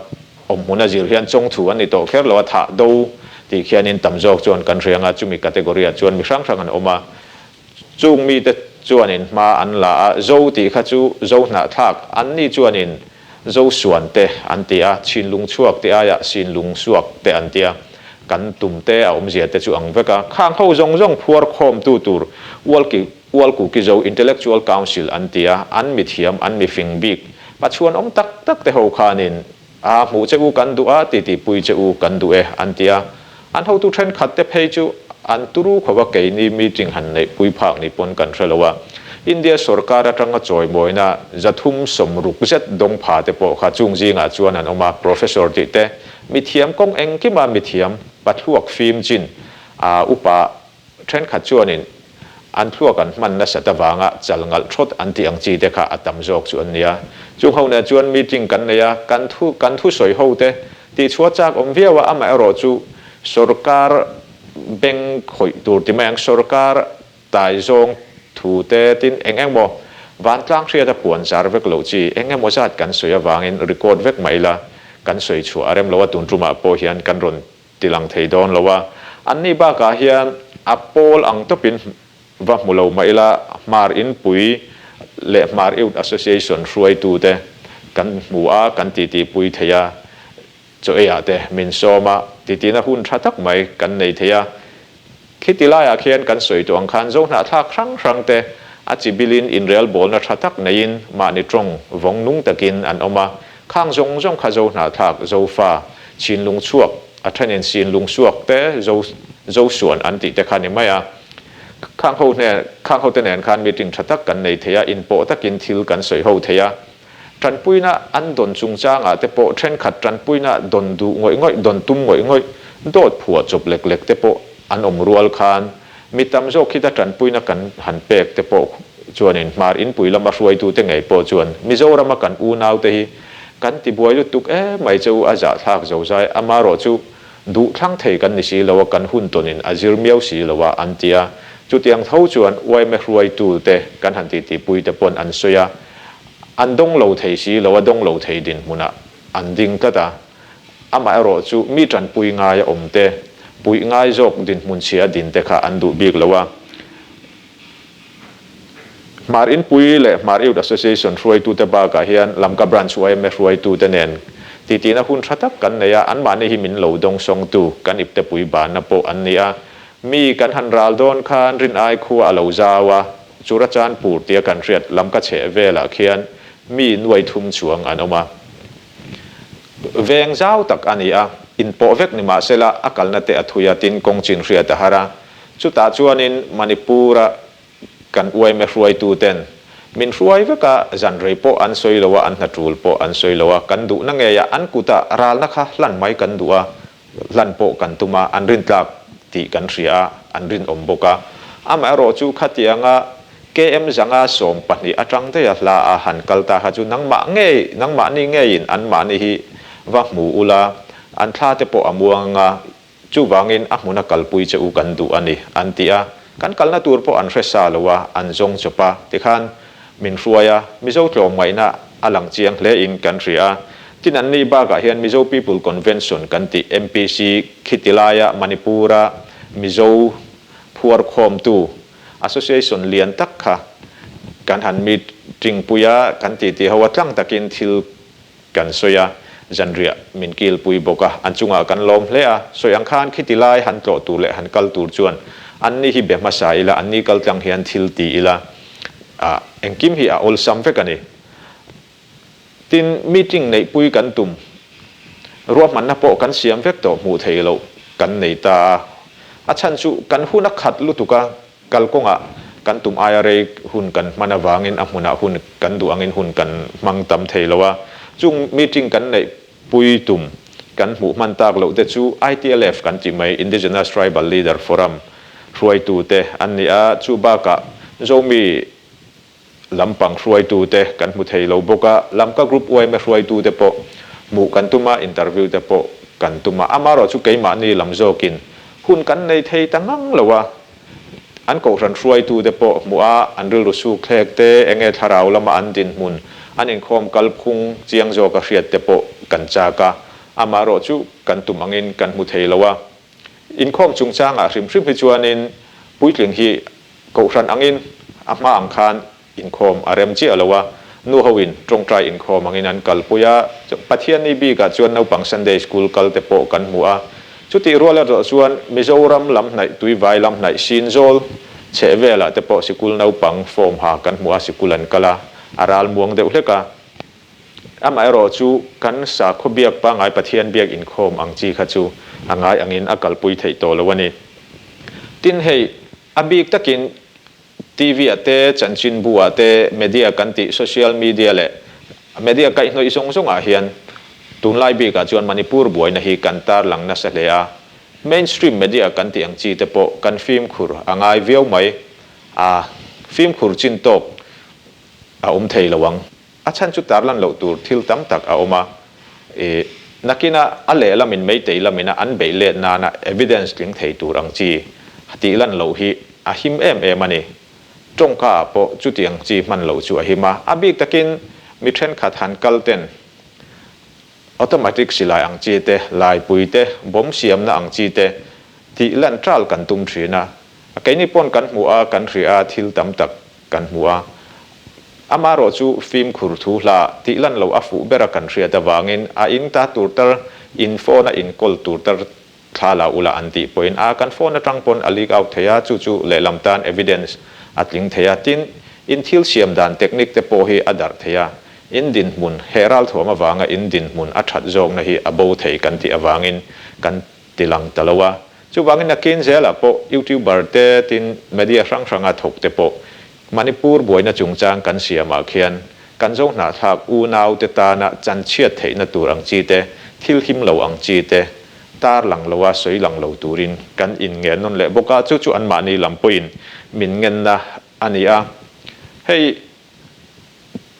awmhmun a zir hian chawngthu an ni tawh kher lo a, thah do tih khianin tam zawk chuan kan hria anga chumi category ah chuan mi hrang hrang an awm a, chung mite chuanin hma an la a, zo tih kha chu zo hnahthlak an ni chuanin zo suan te an ti a, chinlung chhuak tih aiah sinlung suak te an ti a, kan tum te a awmzia te chu ang vek a, khang ho zawng zawng phuar khawmtu tur ualki Ualkukizo Intellectual Council an ti a, an mithiam, an mifing bik, Pathian awm tak tak te ho khanin, A hmuh che u kan duh a, titipui che u kan duh e, an ti a. An hotu thenkhat te phei chu an turu khawp a, keini meeting han neihpui phak ni pawn kan hre lo a. India sorkar atanga chawimawina 360 zet dawng pha te pawh kha chung zingah chuan an awm a, Professor tih te, mithiam kawng engkima mithiam, pathluak fim chin, a upa Thenkhat chuanin an thluak an hman nasat avanga chal ngalh thawt an tih ang chi te kha a tam zawk chu an nia. Chung ho nen chuan meeting kan nei a, kan thu kan thusawi ho te tihchhuah chak awm viau a, amaherawh chu sorkar beng khawih tur ti mai ang, sorkar tai zawng thu te tin eng eng maw vantlang hriat a puan zar vek loh chi eng emaw zat kan sawi avangin record vek mai ila kan sawi chhuah a rem lo a, tun tumah pawh hian kan rawn ti lang thei dawn lo a, anni bakah hian a pawl ang tawpin va hmu lo mah ila Hmar Inpui leh Hmar Youth Association hruaitute kan hmu a, kan titipui thei a, chaw eiah te min sawm a, titina hun tha tak mai kan nei thei a. Khiti laiah khian kan sawi tawh ang khan Zohnahthlak hrang hrang te a chi bilin inrelbawlna tha tak neiin mahni tawng vawng nung takin an awm a, khang zawng zawng kha Zohnahthlak, Zofa, Chinlung chhuak, a thenin Sinlung suak te, Zo Zosuan an tih te kha ni mai a. Khang ho hnen khang ho te nen khan meeting tha tak kan nei thei a, inpawh takin thil kan sawi ho thei a. Tanpuina an dawn chungchangah te pawh thenkhat tanpuina dawn duh ngawih ngawih, dawn tum ngawih ngawih, dawt phuah chawp lek lek te pawh an awm rual khan mi tam zawk khita tanpuina kan han pek te pawh chuanin Hmar Inpui lama hruaitute ngei pawh chuan Mizorama kan unaute hi kan tibuai lutuk em mai che u a zahthlak zozai amarawhchu duh thlang thei kan ni si lo a, kan hun tawnin a zir miau si lo a an ti a. Chutiang tho chuan yma hruaitute kan han titipui te pawn an sawi a, an dawng lo thei si lo a, dawng lo thei dinhmunah an ding tlat a. Amaherawh chu mi tanpui ngaia awm te, puih ngai zawk dinhmun chhia din te kha an duh bik lo a. Hmar Inpui leh Hmar Youth Association hruaitute bakah hian Lamka Branch yma hruaitute nen titihna hun tha tak kan nei a, anmahni hi min lo dawngsawngtu kan iptepui banna pawh an ni a. Mi kan han ral dawn khan rin ai khua a lo zau a, Churachandpur tia kan hriat lamka chheh velah khian mi nuai thum chuang an awm a. Veng zau tak a ni a, inpawh vek ni mahsela a kalna te a thui a, tin kawng chin hriat a har a. Chutah chuanin Manipur-a kan uaime hruaituten min hruai vek a, zan rei pawh an sawi lo a, an hna tul pawh an sawi lo a, kan duhna ngeiah an kuta ralna kha hlan mai kan duh a, hlan pawh kan tum a, an rintlak tih kan hria a, an rinawm bawk a. Amaherawh chu khatianga KM zanga 12 atang daih a hla a han kal ta kha chu nangmah ngei, nangmahni ngeiin anmahni hi va hmu ula, an thla te pawh a muang anga Chuvangin a hmuna kalpui che u kan duh a ni, an ti a. Kan kalna tur pawh an hre sa lo a, an zawng chawp a. Tikhan min hruai a, Mizo tlawmngaihna a lang chiang hle in kan hria a. Tin an nih bakah hian Mizo People Convention kan tih, MPC, khiti laia Manipur-a Mizo phuarkhawmtu Association lian tak kha kan han meeting pui a, kan titi ho a, tlang takin thil Kan sawi a, zanriah min kilpui bawk a, an chungah kan lawm hle a, sawi ang khan khiti lai han tlawh tur leh han kal tur chuan anni hi be hmasa ila, anni kal tlang hian thil ti ila, ah engkim hi a awlsam vek a ni. Tin, meeting neihpui kan tum, ruahmanna pawh kan siam vek tawh hmuh theih loh kan nei ta a, a chhan chu kan hun a khat lutuk a, Kalkawngah kan tum aia rei hun kan hman avangin a hmunah hun kan duh angin hun kan hmang tam thei lo a. Chung meeting kan neih pui tum kan hmuh hman tak loh te chu ITLF kan tih mai, Indigenous Tribal Leader Forum, hruaitute an ni a, chu bakah Zomi Lampang hruaitute kan hmu thei lo bawk a, Lamka Group yma hruaitute pawh hmuh kan tum a, interview te pawh kan tum a. Amaherawh chu keimahni lam zawkin hun kan nei thei ta ngang lo a, an kohhran hruaitute pawh hmuh a, an rilru suk thlek te, enge thlarau lama an dinhmun, an inkhawm kalphung chiang zawka hriat te pawh kan chak a, amaherawh chu kan tum angin kan hmu thei lo a. Inkhawm chungchangah hrim hrim hi chuanin puitling hi Kohhran angin a hma ang khan inkhawm a rem chiah lo a, nu hoin tawngtai inkhawm angin an kalpui a, Pathianni bikah chuan naupang Sunday School kal te pawh kan hmu a, chutih rual erawh chuan Mizoram lam hnaih Tuivai lam hnaih Sinzawl chheh velah te pawh sikul naupang form ha kan hmu a, sikul an kal a, a ral muang deuh hlek a. Amaherawh chu kan sakhaw biak pangngai Pathian biak inkhawm ang chi kha chu a ngai angin a kalpui theih tawh lo a ni. Tin hei, a bik takin TV ah te, chanchinbu ah te, media kan tih social media leh media kaihhnawih zawng zawng ah hian tunlai bikah chuan Manipur buaina hi kan tarlang nasa hle a. Mainstream media kan tih ang chi te pawh kan fimkhur a ngai viau mai. A fimkhur chin tawk a awm thei lo ang. A chhan chu tarlan loh tur thil tam tak a awm a, i nakina a lehlamin meitei lamina an beih let nana evidence tling thei tur ang chi tih lan loh hi a him em em a ni. Tawngka ah pawh chutiang chi hman loh chu a him a, a bik takin mi thenkhat han kal ten automatic silai ang chi te, laipui te, bomb siamna ang chi te tih lan tral kan tum thin a, keini pawn kan hmuh a, kan hria a thil tam tak Kan hmu a, amaherawh chu fimkhur thu hla tih lan loh a fuh bera kan hriat avangin a in ta tur tar in phone a inkawl tur tar thla la ula an tih pawhin a kan phone atang pawn a leak out thei a, chu chu lehlam tan evidence a tling thei a, tin in thil siam dan technique te pawh hi a darh thei a, in dinhmun he ralthuam avanga in dinhmun a that zawkna hi a bo thei kan tih avangin kan ti lang ta lo a. Chuvangin nakin zelah pawh YouTuber te tin media hrang hranga thawk te pawh Manipur buaina chungchang kan siamah khian kan zo hnahthlak unau te tana chanchhiat theihna tur ang chi te, thil him lo ang chi te tar lang lo a sawi lang lo turin kan inngen nawn leh bawk a, chu chu anmahni lam pawhin min ngenna a ni a. Hei.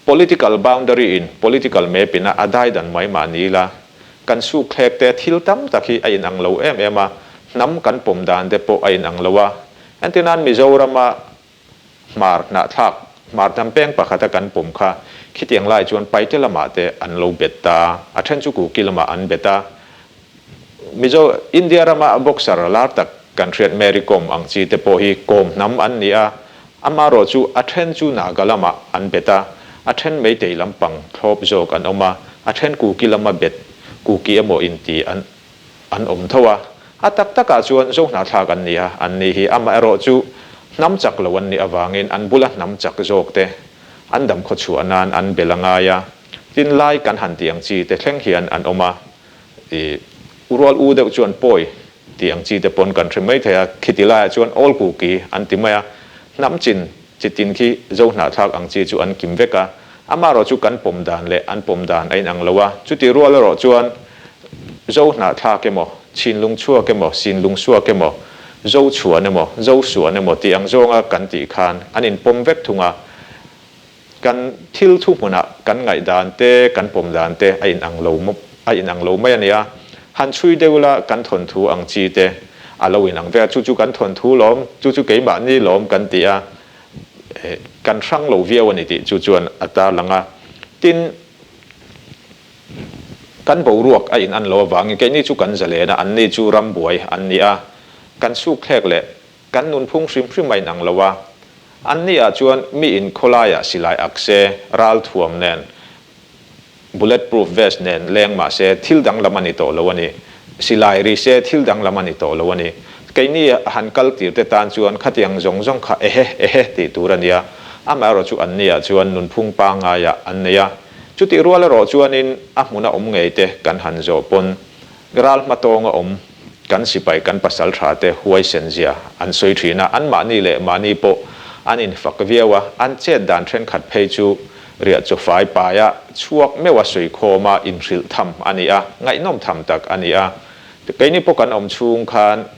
Political boundary in political map in a a dai dan mai mah ni ila, kan suk thlek te thil tam tak hi a in ang lo em em a, hnam kan pawm dan te pawh a in ang lo a. Entirnan Mizoram a Hmar hnahthlak, Hmar hnam peng pakhat a kan pawm kha khitiang lai chuan Paite lamah te an lo bet ta a, a then chu Kuki lamah an bet a. Mizo, India rama boxer lar tak kan hriat Mary Kom ang chi te pawh hi kawm hnam an ni a, amaherawh chu a then chu Naga lamah an bet a, a then Meitei lampang thlawp zawk an awm a, a then Kuki lama bet, Kuki emaw inti an an awm tho a. A tak takah chuan Zo hnahthlak an ni a, an ni hi amaherawh chu hnam chak lo an nih avangin an bula hnam chak zawk te an dam khawchhuah nan an bel a ngai a, tin lai kan han tih ang chi te thleng hian an awm a, ih urual u deuh chuan pawi tih ang chi te pawn kan hre mai thei a, khiti laiah chuan awl kuki an ti mai a, hnam chin chi tin khi Zo hnahthlak ang chi chu an kim vek a, amaherawh chu kan pawm dan leh an pawm dan a inang lo a, chuti rual erawh chuan Zo hnahthlak emaw, Chinlung chhuak emaw, Sinlung suak emaw, Zo chhuan emaw, Zo suan emaw tih ang zawnga kan tih khan an inpawm vek thung a. Kan thil thuhmunah kan ngaihdan te, kan pawm dan te a inang lo a inang lo mai a nia. Han chhui deuh ila kan thawnthu ang chi te a lo inang vek a, chu chu kan thawnthu lawm, chu chu keimahni lawm kan ti a, kan hrang lo viau a ni tih chu chuan a tarlang a. Tin. Kan boruak a in an lo avangin keini chu kan zalen a, anni chu rambuai an ni a. Kan sukthlek leh kan nunphung hrim hrim a in ang lo a. Anni ah chuan mi in khawlaiah silai ak se, ral thuam nen, bullet proof vest nen leng mah se thil danglam a ni tawh lo a ni. Silai ri se thil danglam a ni tawh lo a ni. Keini han kal tir te tan chuan khatiang zawng zawng kha ehe ehe tih tur a nia. Amaherawh chu anni ah chuan nunphung pangaiah an nei a. Chutih rual erawh chuanin a hmuna awm ngei te kan han zawh pawn ral hmatawnga awm kan sipai kan pasal tha te huaisen zia an sawi thin a, anmahni leh mahni pawh an infak viau a, an chet dan thenkhat phei chu riah chaw fai paia chhuak meuha sawikhawma inhrilh tham a ni a, ngaihnawm tham tak a ni a. Keini pawh kan awm chhung khan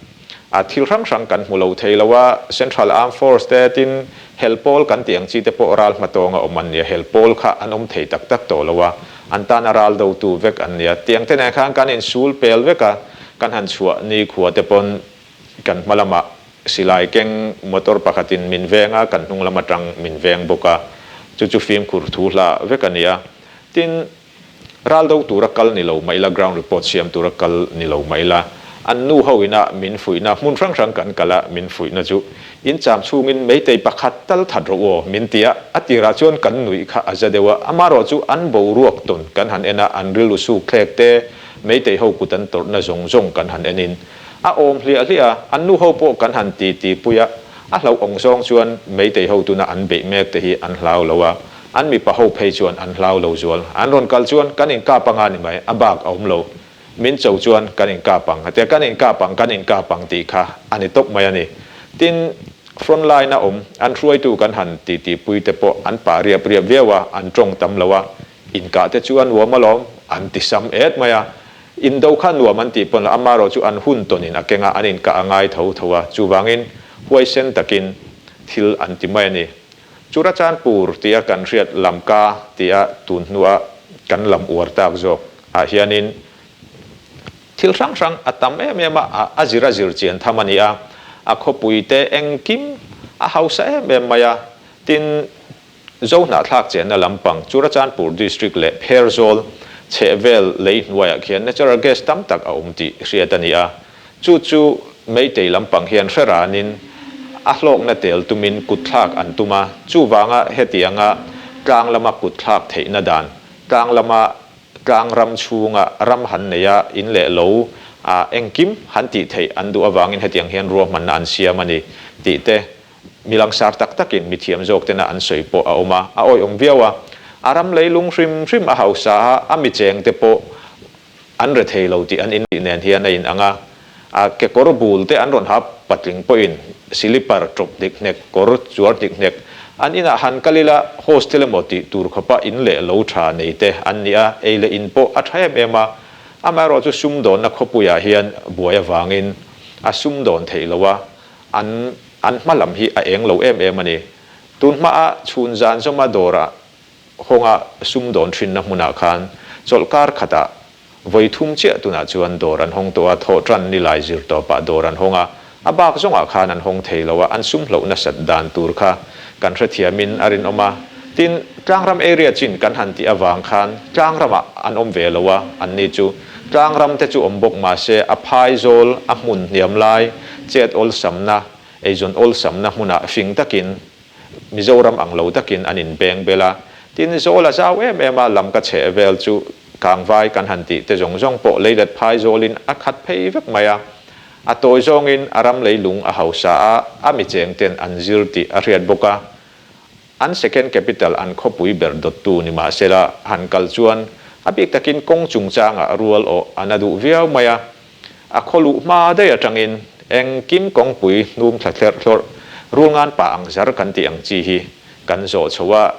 A thil hrang hrang kan hmu lo thei lo a, Central Armed Force te tin hel pawl kan tih ang chi te pawh ral hmatawnga awm an nia, hel pawl kha an awm thei tak tak tawh lo a, an tana ral dotu vek an nia. Tiang te nen khan kan insul pel vek a, kan han chhuah ni khua te pawn kan hma lamah silai keng motor pakhatin min veng a, kan hnung lam atang min veng bawk a, chu chu fimkhur thu hla vek a nia. Tin. Ral do tura kal ni lo mah ila, ground report siam tura kal ni lo mah ila, an nu ho ina min fuihna hmun hrang hrang kan kal a, min fuihna chu in cham chhungin meitei pakhat tal that rawh u aw min ti a, a tirah chuan kan nuih kha a za deuh a, amaherawh chu an boruak tawn kan han en a, an rilru suk thlek te, meitei ho kut an tawrhna zawng zawng kan han enin a awm hliah hliah a, an nu ho pawh kan han ti ti pui a, a hlauhawng zawng chuan meitei ho tuna an beih mek te hi an hlau lo a. An mipa ho phei chuan an hlau lo zual. An rawn kal chuan kan inkap anga ni mai, a bak a awm lo. Min cho chuan kan inkap ang a tia, kan inkap ang, kan inkap ang tih kha a ni tawp mai a ni. Tin, front line a awm, an hruaitu kan han titi pui te pawh an pah riap riap viau a, an tawng tam lo a, inkah te chu a nuam alawm, an ti sam et mai a. Indo kha nuam an tih pawn lo, amaherawh chu an hun tawnin a keng a, an inkah a ngai tho tho a, chuvangin huaisen takin thil an ti mai a ni. Churachandpur tia kan hriat Lamka tia tun hnua kan lam uar tak zawk ah hianin thil hrang hrang a tam em em a, a zir a zir chian tham a ni a, a khawpui te engkim a hausa em em mai a, tin Zo hnahthlak chenna lampang Churachandpur District leh Pherzawl chhehvel lei hnuaiah khian natural gas tam tak a awm tih hriat a ni a. Chu chu Meitei lampang hian hre ranin a hlawkna tel tumin kutthlak an tum a, chuvanga hetianga tlang lama kutthlak theihna dan, tlang lama tlang ram chhunga ram han neia in leh lo a engkim han tih theih an duh avangin hetiang hian ruahmanna an siam a ni tih te mi langsar tak takin mi thiam zawk tena an sawi pawh a awm a, a awihawm viau a. A ram leilung hrim hrim a hausa a, a mi chengte pawh An re thei lo tih an intih nen hian a in ang a, a kekawr bul te an rawn ha patling pawhin silipar tawp hnik hnek, kawr chuar hnik hnek an inah han kal ila hostel emaw tih tur khawpa in leh lo tha nei te an ni a, ei leh in pawh a tha em em a, amaherawh chu sumdawnna khawpuiah hian buai avangin a sumdawn theih lo a, an an hma lam hi a eng lo em em a ni. Tun hmaa chhun zan zawma dawrah Hawnga sumdawn thinna hmunah khan chawlhkar khatah vawi thum chiah tunah chuan dawr an hawng tawh a, thawhtan ni lai zir tawpah dawr an hawng a, a bak zawngah khan an hawng thei lo a, an sum hloh nasat dan tur kha kan hrethiamin a rinawm a. Tin, tlangram area chin kan han tih avang khan tlangramah an awm ve lo a, anni chu tlangram te chu awm bawk mahse a phai zawl, a hmun hniam lai, chet awlsamna, eizawn awlsamna hmunah fing takin Mizoram ang lo takin an inbeng bel a, tin zawl a zau em em a, lam ka chheh vel chu kangvai kan han tih te zawng zawng pawh leilet phai zawlin a khat phei vek mai a. A tawi zawngin a ram leilung a hausa a, a mi chengten an zir tih a hriat bawk a. An second capital an khawpui ber dawttu ni mahsela han kal chuan a bik takin kawng chungchangah rual awh a na duh viau mai a. A khaw luh hma daih atangin engkim kawngpui hnum thla thlerh thlawrh rulngan pa ang zar kan tih ang chi hi kan zawh chho a.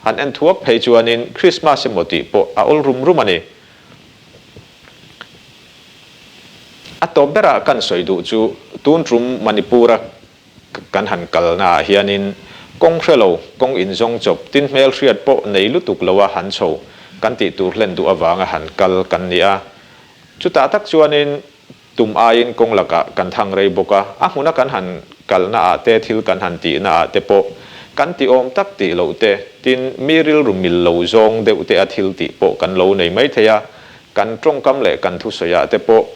Han en thuak phei chuanin Christmas emaw tih pawh a awl rum rum a ni. A tawp berah kan sawi duh chu tun tum Manipur-a kan han kalnaah hianin kawng hre lo, kawng inzawng chawp, tin hmel hriat pawh nei lutuk loa han chho kan tih tur hlen duh avanga han kal kan ni a. Chutah tak chuanin tum aiin kawng lakah kan thang rei bawk a, a hmuna kan han kalnaah te, thil kan han tihnaah te pawh kan ti awm tak tih loh te, tin mi rilru mil lo zawng deuh te a thil tih pawh kan lo nei mai thei a, kan tawngkam leh kan thusawiah te pawh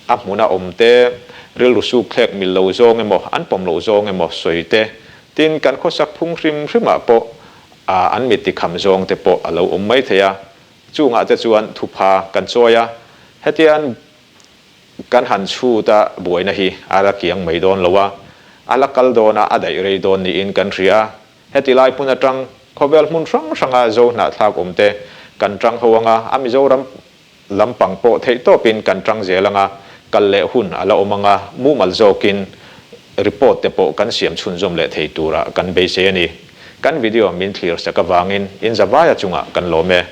a hmuna awm te, rilru suk thlek mil lo zawng emaw, an pawm loh zawng emaw sawi te, tin kan khawsak phung hrim hrimah pawh an mit tikham zawng te pawh a lo awm mai thei a. Chungah te chuan thupha kan chawi a, hetian kan han chhut a buaina hi a la kiang mai dawn lo a, a la kal dawn a, a daih rei dawn niin kan hria a. Heti lai hmun atang khawvel hmun hrang hranga Zo hnahthlak awm te kan tang ho anga, a Mizoram lampang pawh theih tawpin kan tang zel anga, kal leh hun a la awm anga, mumal zawkin report te pawh kan siam chhunzawm leh thei turah kan beisei a ni. Kan video min thlir sak avangin in zavaia chungah kan lawm e.